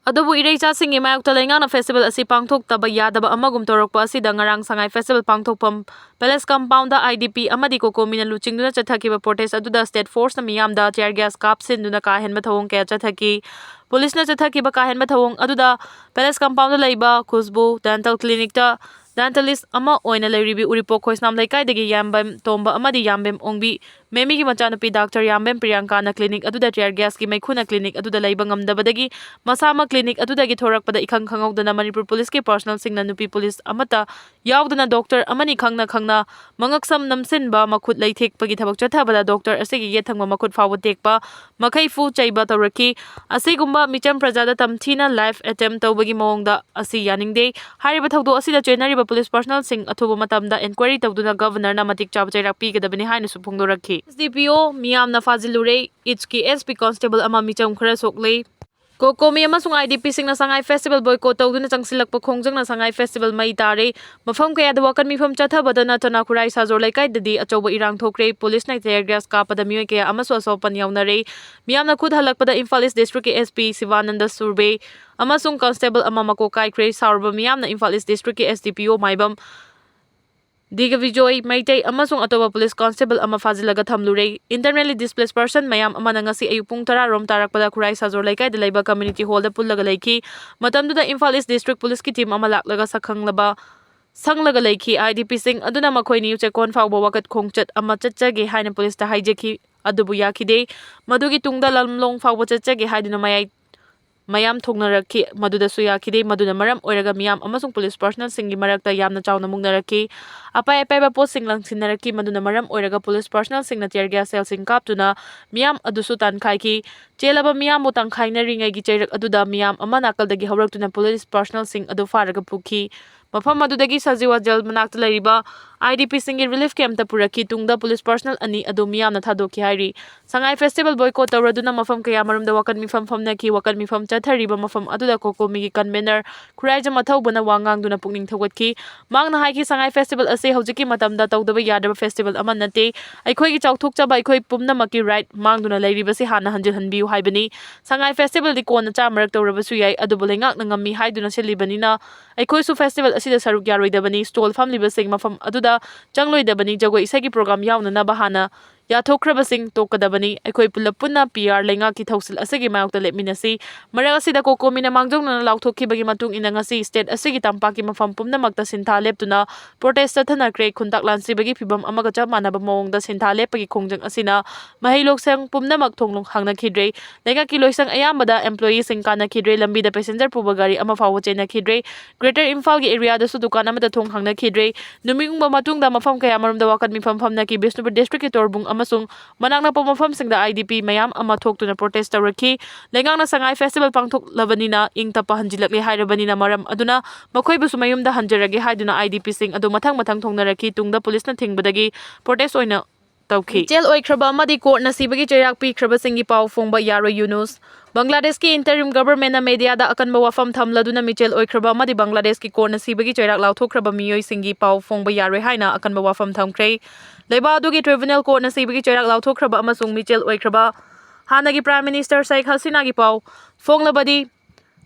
ꯑꯗꯨꯕꯨ ꯏꯔꯩꯆꯥꯁꯤꯡꯒꯤ ꯃꯥꯌꯣꯛꯇ ꯂꯩꯉꯥꯛꯅ festival ꯑꯁꯤ ꯄꯥꯡꯊꯣꯛꯇꯕ ꯌꯥꯗꯕ ꯑꯃꯒꯨꯝ ꯇꯧꯔꯛꯄ ꯑꯁꯤꯗ ꯉꯔꯥꯡ ꯁꯉꯥꯏ festival ꯄꯥꯡꯊꯣꯛꯐꯝ Palace compoundꯗ IDP ꯑꯃꯗꯤ COCOMIꯅ ꯂꯨꯆꯤꯡꯗꯨꯅ ꯆꯠꯊꯈꯤꯕ protest ꯑꯗꯨꯗ state forceꯅ ꯃꯤꯌꯥꯝꯗ tear gas ꯀꯥꯞꯁꯤꯟꯗꯨꯅ ꯀꯥ ꯍꯦꯟꯕ ꯊꯧꯑꯣꯡ ꯀꯌꯥ ꯆꯠꯊꯈꯤ꯫ Policeꯅ ꯆꯠꯊꯈꯤꯕ ꯀꯥ ꯍꯦꯟꯕ ꯊꯧꯑꯣꯡ ꯑꯗꯨꯗ Palace compoundꯗ ꯂꯩꯕ ꯈꯨꯁꯕꯨ dental clinicꯇ dentalist ꯑꯃ ꯑꯣꯏꯅ ꯂꯩꯔꯤꯕꯤ ꯎꯔꯤꯄꯣꯛ ꯈꯣꯏꯁꯅꯥꯝ ꯂꯩꯀꯥꯏꯗꯒꯤ ꯌꯥꯝꯕꯦꯝ ꯇꯣꯝꯕ ꯑꯃꯗꯤ ꯌꯥꯝꯕꯦꯝ ꯑꯣꯡꯕꯤ ꯃꯦꯃꯤꯒꯤ ꯃꯆꯥꯅꯨꯄꯤ ꯗꯥꯛꯇꯔ ꯌꯥꯝꯕꯦꯝ ꯄ꯭ꯔꯤꯌꯥꯡꯀꯥꯅ ꯀ꯭ꯂꯤꯅꯤꯛ ꯑꯗꯨꯗ tear gas ꯀꯤ ꯃꯩꯈꯨꯅ ꯀ꯭ꯂꯤꯅꯤꯛ ꯑꯗꯨꯗ ꯂꯩꯕ ꯉꯝꯗꯕꯗꯒꯤ ꯃꯁꯥꯃꯛ ꯀ꯭ꯂꯤꯅꯤꯛ ꯑꯗꯨꯗꯒꯤ ꯊꯣꯔꯛꯄꯗ ꯏꯈꯪ ꯈꯪꯍꯧꯗꯅ ꯃꯅꯤꯄꯨꯔ ꯄꯨꯂꯤꯁꯀꯤ personnel ꯁꯤꯡꯅ ꯅꯨꯄꯤ ꯄꯨꯂꯤꯁ ꯑꯃꯠꯇ ꯌꯥꯎꯗꯅ ꯗꯣꯛꯇꯔ ꯑꯃꯅꯤ ꯈꯪꯅ ꯈꯪꯅ ꯃꯉꯛꯁꯝ ꯅꯝꯁꯤꯟꯕ, ꯃꯈꯨꯠ ꯂꯩ ꯊꯦꯛꯄꯒꯤ ꯊꯕꯛ ꯆꯠꯊꯕꯗ ꯗꯣꯛꯇꯔ ꯑꯁꯤꯒꯤ ꯌꯦꯠ ꯊꯪꯕ ꯃꯈꯨꯠ ꯐꯥꯎꯕ ꯇꯦꯛꯄ, ꯃꯈꯩ ꯐꯨ ꯆꯩꯕ ꯇꯧꯔꯛꯈꯤ꯫ ꯑꯁꯤꯒꯨꯝꯕ ꯃꯤꯆꯝ ꯄ꯭ꯔꯖꯥꯗ ꯇꯝꯊꯤꯅ life attempt ꯇꯧꯕꯒꯤ ꯃꯑꯣꯡꯗ ꯑꯁꯤ ꯌꯥꯅꯤꯡꯗꯦ꯫ ꯍꯥꯏꯔꯤꯕ ꯊꯧꯗꯣꯛ ꯑꯁꯤꯗ ꯆꯦꯟꯅꯔꯤꯕ ꯄꯨꯂꯤꯁ personnel ꯁꯤꯡ ꯑꯊꯨꯕ ꯃꯇꯝꯗ inquiry ꯇꯧꯗꯨꯅ Governor ꯅ ꯃꯇꯤꯛ ꯆꯥꯕ ꯆꯩꯔꯥꯛ ꯄꯤꯒꯗꯕꯅꯤ ꯍꯥꯏꯅꯁꯨ ꯐꯣꯡꯗꯣꯔꯛꯈꯤ꯫ S D P O ꯃꯤꯌꯥꯝꯅ ꯐꯥꯖꯤꯜꯂꯨꯔꯦ꯫ ꯏꯠꯁꯀꯤ S P constable ꯑꯃ ꯃꯤꯆꯝ ꯈꯔ ꯁꯣꯛꯂꯦ꯫ ꯀꯣꯀꯣꯃꯤ ꯑꯃꯁꯨꯡ I D P ꯁꯤꯡꯅ ꯁꯉꯥꯏ festival boycott ꯇꯧꯗꯨꯅ ꯆꯪꯁꯤꯜꯂꯛꯄ ꯈꯣꯡꯖꯪꯅ ꯁꯉꯥꯏ festival ꯃꯩ ꯇꯥꯔꯦ꯫ ꯃꯐꯝ ꯀꯌꯥꯗ ꯋꯥꯀꯠ ꯃꯤꯐꯝ ꯆꯠꯊꯕꯗ ꯅꯠꯇꯅ ꯈꯨꯔꯥꯏ ꯁꯥꯖꯣꯔ ꯂꯩꯀꯥꯏꯗꯗꯤ ꯑꯆꯧꯕ ꯏꯔꯥꯡ ꯊꯣꯛꯈ꯭ꯔꯦ꯫ ꯄꯨꯂꯤꯁꯅ tear gas ꯀꯥꯞꯄꯗ ꯃꯤꯑꯣꯏ ꯀꯌꯥ ꯑꯃꯁꯨ ꯑꯁꯣꯛ ꯑꯄꯟ ꯌꯥꯎꯅꯔꯦ꯫ ꯃꯤꯌꯥꯝꯅ ꯈꯨꯠ ꯍꯜꯂꯛꯄꯗ ꯏꯝꯐꯥꯜ East District ꯀꯤ S P ꯁꯤꯕꯥꯅꯟꯗ ꯁꯨꯔꯕꯦ ꯑꯃꯁꯨꯡ constable ꯑꯃ ꯃꯀꯣꯛ ꯀꯥꯏꯈ꯭ꯔꯦ꯫ ꯁꯥꯎꯔꯕ ꯃꯤꯌꯥꯝꯅ ꯏꯝꯐꯥꯜ East District ꯀꯤ S D P O ꯃꯥꯏꯕꯝ ꯗꯤꯒꯕꯤꯖꯣꯏ ꯃꯩꯇꯩ ꯑꯃꯁꯨꯡ ꯑꯇꯣꯞꯄ ꯄꯨꯂꯤꯁ constable ꯑꯃ ꯐꯥꯖꯤꯜꯂꯒ ꯊꯝꯂꯨꯔꯦ꯫ Internally displaced person ꯃꯌꯥꯝ ꯑꯃꯅ ꯉꯁꯤ ꯑꯌꯨꯛ ꯄꯨꯡ ꯇꯔꯥ ꯔꯣꯝ ꯇꯥꯔꯛꯄꯗ ꯈꯨꯔꯥꯏ ꯁꯥꯖꯣꯔ ꯂꯩꯀꯥꯏꯗ ꯂꯩꯕ community hall ꯗ ꯄꯨꯜꯂꯒ ꯂꯩꯈꯤ꯫ ꯃꯇꯝꯗꯨꯗ ꯏꯝꯐꯥꯜ East District ꯄꯨꯂꯤꯁꯀꯤ team ꯑꯃ ꯂꯥꯛꯂꯒ ꯁꯛꯈꯪꯂꯕ, ꯁꯪꯂꯒ ꯂꯩꯈꯤ꯫ I D P ꯁꯤꯡ ꯑꯗꯨꯅ ꯃꯈꯣꯏꯅꯤ ꯆꯦꯛꯀꯣꯟ ꯐꯥꯎꯕ ꯋꯥꯀꯠ ꯈꯣꯡꯆꯠ ꯑꯃ ꯆꯠꯆꯒꯦ ꯍꯥꯏꯅ ꯄꯨꯂꯤꯁꯇ ꯍꯥꯏꯖꯈꯤ, ꯑꯗꯨꯕꯨ ꯌꯥꯈꯤꯗꯦ꯫ ꯃꯗꯨꯒꯤ ꯇꯨꯡꯗ ꯂꯝꯂꯣꯡ ꯐꯥꯎꯕ ꯆꯠꯆꯒꯦ ꯍꯥꯏꯗꯨꯅ ꯃꯌꯥꯏ ꯃꯌꯥꯝ ꯊꯣꯛꯅꯔꯛꯈꯤ, ꯃꯗꯨꯗꯁꯨ ꯌꯥꯈꯤꯗꯦ꯫ ꯃꯗꯨꯅ ꯃꯔꯝ ꯑꯣꯏꯔꯒ ꯃꯤꯌꯥꯝ ꯑꯃꯁꯨꯡ ꯄꯨꯂꯤꯁ personnel ꯁꯤꯡꯒꯤ ꯃꯔꯛꯇ ꯌꯥꯝꯅ ꯆꯥꯎꯅ ꯃꯨꯛꯅꯔꯛꯈꯤ꯫ ꯑꯄꯥꯏ ꯑꯄꯥꯏꯕ ꯄꯣꯠꯁꯤꯡ ꯂꯪꯁꯤꯟꯅꯔꯛꯈꯤ꯫ ꯃꯗꯨꯅ ꯃꯔꯝ ꯑꯣꯏꯔꯒ ꯄꯨꯂꯤꯁ personnel ꯁꯤꯡꯅ tear gas shell ꯁꯤꯡ ꯀꯥꯞꯇꯨꯅ ꯃꯤꯌꯥꯝ ꯑꯗꯨꯁꯨ ꯇꯥꯟꯈꯥꯏꯈꯤ꯫ ꯆꯦꯜꯂꯕ ꯃꯤꯌꯥꯝꯕꯨ ꯇꯥꯟꯈꯥꯏꯅꯔꯤꯉꯩꯒꯤ ꯆꯩꯔꯛ ꯑꯗꯨꯗ ꯃꯤꯌꯥꯝ ꯑꯃ ꯅꯥꯀꯜꯗꯒꯤ ꯍꯧꯔꯛꯇꯨꯅ ꯄꯨꯂꯤꯁ personnel ꯁꯤꯡ ꯑꯗꯨ ꯐꯥꯔꯒ ꯄꯨꯈꯤ꯫ ꯃꯐꯝ ꯑꯗꯨꯗꯒꯤ ꯁꯖꯤꯋꯥ ꯖꯦꯜ ꯃꯅꯥꯛꯇ ꯂꯩꯔꯤꯕ I D P ꯁꯤꯡꯒꯤ relief camp ꯇ ꯄꯨꯔꯛꯈꯤ꯫ ꯇꯨꯡꯗ ꯄꯨꯂꯤꯁ personnel ꯑꯅꯤ ꯑꯗꯨ ꯃꯤꯌꯥꯝꯅ ꯊꯥꯗꯣꯛꯈꯤ ꯍꯥꯏꯔꯤ꯫ ꯁꯉꯥꯏ festival boycott ꯇꯧꯔꯗꯨꯅ ꯃꯐꯝ ꯀꯌꯥꯃꯔꯨꯝꯗ ꯋꯥꯀꯠ ꯃꯤꯐꯝ ꯐꯝꯅꯈꯤ꯫ ꯋꯥꯀꯠ ꯃꯤꯐꯝ ꯆꯠꯊꯔꯤꯕ ꯃꯐꯝ ꯑꯗꯨꯗ ꯀꯣꯀꯣꯃꯤꯒꯤ convener ꯈꯨꯔꯥꯏꯖꯝ ꯑꯊꯧꯕꯅ ꯋꯥ ꯉꯥꯡꯗꯨꯅ ꯄꯨꯛꯅꯤꯡ ꯊꯧꯒꯠꯈꯤ꯫ ꯃꯍꯥꯛꯅ ꯍꯥꯏꯈꯤ, ꯁꯉꯥꯏ festival ꯑꯁꯤ ꯍꯧꯖꯤꯛꯀꯤ ꯃꯇꯝꯗ ꯇꯧꯗꯕ ꯌꯥꯗ꯭ꯔꯕ festival ꯑꯃ ꯅꯠꯇꯦ꯫ ꯑꯩꯈꯣꯏꯒꯤ ꯆꯥꯎꯊꯣꯛꯆꯕ, ꯑꯩꯈꯣꯏ ꯄꯨꯝꯅꯃꯛꯀꯤ right ꯃꯥꯡꯗꯨꯅ ꯂꯩꯔꯤꯕꯁꯤ ꯍꯥꯟꯅ ꯍꯟꯖꯤꯜꯍꯟꯕꯤꯌꯨ ꯍꯥꯏꯕꯅꯤ꯫ ꯁꯉꯥꯏ festival ꯗꯤ ꯀꯣꯟꯅ ꯆꯥꯝꯃꯔꯛ ꯇꯧꯔꯕꯁꯨ ꯌꯥꯏ, ꯑꯗꯨꯕꯨ ꯂꯩꯉꯥꯛꯅ ꯉꯝꯃꯤ ꯍꯥꯏꯗꯨꯅ ꯁꯤꯜꯂꯤꯕꯅꯤꯅ ꯑꯩꯈꯣꯏꯁꯨ festival ꯑꯁꯤꯗ ꯁꯔꯨꯛ ꯌꯥꯔꯣꯏꯗꯕꯅꯤ꯫ Stall ꯐꯝꯂꯤꯕꯁꯤꯡ ꯃꯐꯝ ꯑꯗꯨꯗ ꯆꯪꯂꯣꯏꯗꯕꯅꯤ꯫ ꯖꯒꯣꯏ ꯏꯁꯩꯒꯤ program ꯌꯥꯎꯅꯅꯕ ꯍꯥꯟꯅ ꯌꯥꯊꯣꯛꯈ꯭ꯔꯕꯁꯤꯡ ꯇꯣꯛꯀꯗꯕꯅꯤ꯫ ꯑꯩꯈꯣꯏ ꯄꯨꯂꯞ ꯄꯨꯟꯅ ꯄꯤ ꯑꯥꯔ ꯂꯩꯉꯥꯛꯀꯤ ꯊꯧꯁꯤꯜ ꯑꯁꯤꯒꯤ ꯃꯥꯌꯣꯛꯇ ꯂꯦꯞꯃꯤꯟꯅꯁꯤ꯫ ꯃꯔꯛ ꯑꯁꯤꯗ ꯀꯣꯀꯣꯃꯤꯅ ꯃꯥꯡꯖꯧꯅꯅ ꯂꯥꯎꯊꯣꯛꯈꯤꯕꯒꯤ ꯃꯇꯨꯡ ꯏꯟꯅ ꯉꯁꯤ state ꯑꯁꯤꯒꯤ ꯇꯝꯄꯥꯛꯀꯤ ꯃꯐꯝ ꯄꯨꯝꯅꯃꯛꯇ ꯁꯤꯟꯊꯥ ꯂꯦꯞꯇꯨꯅ protest ꯆꯠꯊꯅꯈ꯭ꯔꯦ꯫ ꯈꯨꯟꯇꯥꯛ ꯂꯥꯟꯁꯤꯕꯒꯤ ꯐꯤꯚꯝ ꯑꯃꯒ ꯆꯞ ꯃꯥꯟꯅꯕ ꯃꯑꯣꯡꯗ ꯁꯤꯟꯊꯥ ꯂꯦꯞꯄꯒꯤ ꯈꯣꯡꯖꯪ ꯑꯁꯤꯅ ꯃꯍꯩ ꯂꯣꯏꯁꯪ ꯄꯨꯝꯅꯃꯛ ꯊꯣꯡ ꯍꯥꯡꯅꯈꯤꯗ꯭ꯔꯦ꯫ ꯂꯩꯉꯥꯛꯀꯤ ꯂꯣꯏꯁꯪ ꯑꯌꯥꯝꯕꯗ employeeꯁꯤꯡ ꯀꯥꯅꯈꯤꯗ꯭ꯔꯦ꯫ ꯂꯝꯕꯤꯗ passenger ꯄꯨꯕ ꯒꯥꯔꯤ ꯑꯃ ꯐꯥꯎꯕ ꯆꯦꯟꯅꯈꯤꯗ꯭ꯔꯦ꯫ Greater ꯏꯝꯐꯥꯜꯒꯤ areaꯗꯁꯨ ꯗꯨꯀꯥꯟ ꯑꯃꯠꯇ ꯊꯣꯡ ꯍꯥꯡꯅꯈꯤꯗ꯭ꯔꯦ꯫ ꯅꯨꯃꯤꯠ ꯌꯨꯡꯕ ꯃꯇꯨꯡꯗ ꯃꯐꯝ ꯀꯌꯥꯃꯔꯨꯝꯗ ꯋꯥꯀꯠ ꯃꯤꯐꯝ ꯐꯝꯅꯈꯤ꯫ ꯕꯤꯁꯅꯨꯄꯨꯔ districtꯀꯤ ꯇꯣꯔꯕꯨꯡ ꯑꯃꯁꯨꯡ ꯃꯅꯥꯛ ꯅꯛꯄ ꯃꯐꯝꯁꯤꯡꯗ I D P ꯃꯌꯥꯝ ꯑꯃ ꯊꯣꯛꯇꯨꯅ protest ꯇꯧꯔꯛꯈꯤ꯫ ꯂꯩꯉꯥꯛꯅ ꯁꯉꯥꯏ festival ꯄꯥꯡꯊꯣꯛꯂꯕꯅꯤꯅ ꯏꯪ ꯇꯞꯄ ꯍꯟꯖꯤꯜꯂꯛꯂꯦ ꯍꯥꯏꯔꯕꯅꯤꯅ ꯃꯔꯝ ꯑꯗꯨꯅ ꯃꯈꯣꯏꯕꯨꯁꯨ ꯃꯌꯨꯝꯗ ꯍꯟꯖꯔꯒꯦ ꯍꯥꯏꯗꯨꯅ I D Pꯁꯤꯡ ꯑꯗꯨ ꯃꯊꯪ ꯃꯊꯪ ꯊꯣꯡꯅꯔꯛꯈꯤ꯫ ꯇꯨꯡꯗ ꯄꯨꯂꯤꯁꯅ ꯊꯤꯡꯕꯗꯒꯤ protest ꯑꯣꯏꯅ ꯇꯧꯈꯤ꯫ ꯃꯤꯆꯦꯜ ꯑꯣꯏꯈ꯭ꯔꯕ ꯑꯃꯗꯤ courtꯅ ꯁꯤꯕꯒꯤ ꯆꯩꯔꯥꯛ ꯄꯤꯈ꯭ꯔꯕꯁꯤꯡꯒꯤ ꯄꯥꯎ ꯐꯣꯡꯕ ꯌꯥꯔꯣꯏ꯫ ꯌꯨꯅꯨꯁ꯫ ꯕꯪꯒ꯭ꯂꯥꯗꯦꯁꯀꯤ interim governmentꯅ mediaꯗ ꯑꯀꯟꯕ ꯋꯥꯐꯝ ꯊꯝꯂꯗꯨꯅ ꯃꯤꯆꯦꯜ ꯑꯣꯏꯈ꯭ꯔꯕ ꯑꯃꯗꯤ ꯕꯪꯒ꯭ꯂꯥꯗꯦꯁꯀꯤ courtꯅ ꯁꯤꯕꯒꯤ ꯆꯩꯔꯥꯛ ꯂꯥꯎꯊꯣꯛꯈ꯭ꯔꯕ ꯃꯤꯑꯣꯏꯁꯤꯡꯒꯤ ꯄꯥꯎ ꯐꯣꯡꯕ ꯌꯥꯔꯣꯏ ꯍꯥꯏꯅ ꯑꯀꯟꯕ ꯋꯥꯐꯝ ꯊꯝꯈ꯭ꯔꯦ꯫ ꯂꯩꯕꯥꯛ ꯑꯗꯨꯒꯤ tribunal courtꯅ ꯁꯤꯕꯒꯤ ꯆꯩꯔꯥꯛ ꯂꯥꯎꯊꯣꯛꯈ꯭ꯔꯕ ꯑꯃꯁꯨꯡ ꯃꯤꯆꯦꯜ ꯑꯣꯏꯈ꯭ꯔꯕ ꯍꯥꯟꯅꯒꯤ Prime Minister ꯁꯦꯈ ꯍꯁꯤꯅꯥꯒꯤ ꯄꯥꯎ ꯐꯣꯡꯂꯕꯗꯤ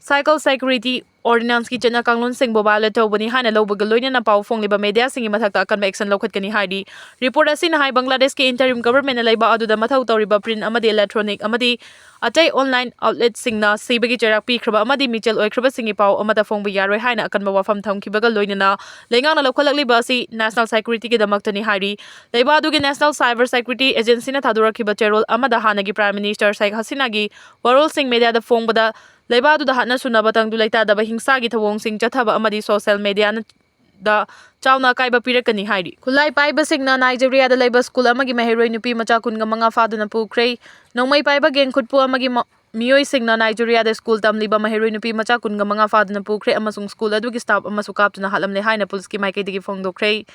cycle security ordinanceꯀꯤ ꯆꯠꯅ ꯀꯥꯡꯂꯣꯟꯁꯤꯡꯕꯨ violate ꯇꯧꯕꯅꯤ ꯍꯥꯏꯅ ꯂꯧꯕꯒ ꯂꯣꯏꯅꯅ ꯄꯥꯎ ꯐꯣꯡꯂꯤꯕ mediaꯁꯤꯡꯒꯤ ꯃꯊꯛꯇ ꯑꯀꯟꯕ action ꯂꯧꯈꯠꯀꯅꯤ ꯍꯥꯏꯔꯤ꯫ Report ꯑꯁꯤꯅ ꯍꯥꯏ, ꯕꯪꯒ꯭ꯂꯥꯗꯦꯁꯀꯤ interim governmentꯅ ꯂꯩꯕꯥꯛ ꯑꯗꯨꯗ ꯃꯊꯧ ꯇꯧꯔꯤꯕ print ꯑꯃꯗꯤ electronic ꯑꯃꯗꯤ ꯑꯇꯩ online outletꯁꯤꯡꯅ ꯁꯤꯕꯒꯤ ꯆꯩꯔꯥꯛ ꯄꯤꯈ꯭ꯔꯕ ꯑꯃꯗꯤ ꯃꯤꯆꯦꯜ ꯑꯣꯏꯈ꯭ꯔꯕꯁꯤꯡꯒꯤ ꯄꯥꯎ ꯑꯃꯠꯇ ꯐꯣꯡꯕ ꯌꯥꯔꯣꯏ ꯍꯥꯏꯅ ꯑꯀꯟꯕ ꯋꯥꯐꯝ ꯊꯝꯈꯤꯕꯒ ꯂꯣꯏꯅꯅ ꯂꯩꯉꯥꯛꯅ ꯂꯧꯈꯠꯂꯛꯂꯤꯕ ꯑꯁꯤ national securityꯒꯤꯗꯃꯛꯇꯅꯤ ꯍꯥꯏꯔꯤ꯫ ꯂꯩꯕꯥꯛ ꯑꯗꯨꯒꯤ National Cyber Security Agencyꯅ ꯊꯥꯗꯣꯔꯛꯈꯤꯕ ꯆꯦꯔꯣꯜ ꯑꯃꯗ ꯍꯥꯟꯅꯒꯤ Prime Minister ꯁꯦꯈ ꯍꯁꯤꯅꯥꯒꯤ ꯋꯥꯔꯣꯜꯁꯤꯡ mediaꯗ ꯐꯣꯡꯕꯗ ꯂꯩꯕꯥꯛ ꯑꯗꯨꯗ ꯍꯥꯠꯅ ꯁꯨꯅꯕ ꯇꯪꯗꯨ ꯂꯩꯇꯥꯗꯕ ꯍꯤꯡꯁꯥꯒꯤ ꯊꯧꯑꯣꯡꯁꯤꯡ ꯆꯠꯊꯕ ꯑꯃꯗꯤ social mediaꯗ ꯆꯥꯎꯅ ꯑꯀꯥꯏꯕ ꯄꯤꯔꯛꯀꯅꯤ ꯍꯥꯏꯔꯤ꯫ ꯈꯨꯠꯂꯥꯏ ꯄꯥꯏꯕꯁꯤꯡꯅ ꯅꯥꯏꯖꯦꯔꯤꯌꯥꯗ ꯂꯩꯕ ꯁ꯭ꯀꯨꯜ ꯑꯃꯒꯤ ꯃꯍꯩꯔꯣꯏ ꯅꯨꯄꯤ ꯃꯆꯥ ꯀꯨꯟꯒ ꯃꯉꯥ ꯐꯥꯗꯨꯅ ꯄꯨꯈ꯭ꯔꯦ꯫ ꯅꯣꯡꯃꯩ ꯄꯥꯏꯕ gang ꯈꯨꯠꯄꯨ ꯑꯃꯒꯤ ꯃ-, ꯃꯤꯑꯣꯏꯁꯤꯡꯅ ꯅꯥꯏꯖꯦꯔꯤꯌꯥꯗ ꯁ꯭ꯀꯨꯜ ꯇꯝꯂꯤꯕ ꯃꯍꯩꯔꯣꯏ ꯅꯨꯄꯤ ꯃꯆꯥ ꯀꯨꯟꯒ ꯃꯉꯥ ꯐꯥꯗꯨꯅ ꯄꯨꯈ꯭ꯔꯦ ꯑꯃꯁꯨꯡ ꯁ꯭ꯀꯨꯜ ꯑꯗꯨꯒꯤ staff ꯑꯃꯁꯨ ꯀꯥꯞꯇꯨꯅ ꯍꯥꯠꯂꯝꯂꯦ ꯍꯥꯏꯅ ꯄꯨꯂꯤꯁꯀꯤ ꯃꯥꯏꯀꯩꯗꯒꯤ ꯐꯣꯡꯗꯣꯛꯈ꯭ꯔꯦ꯫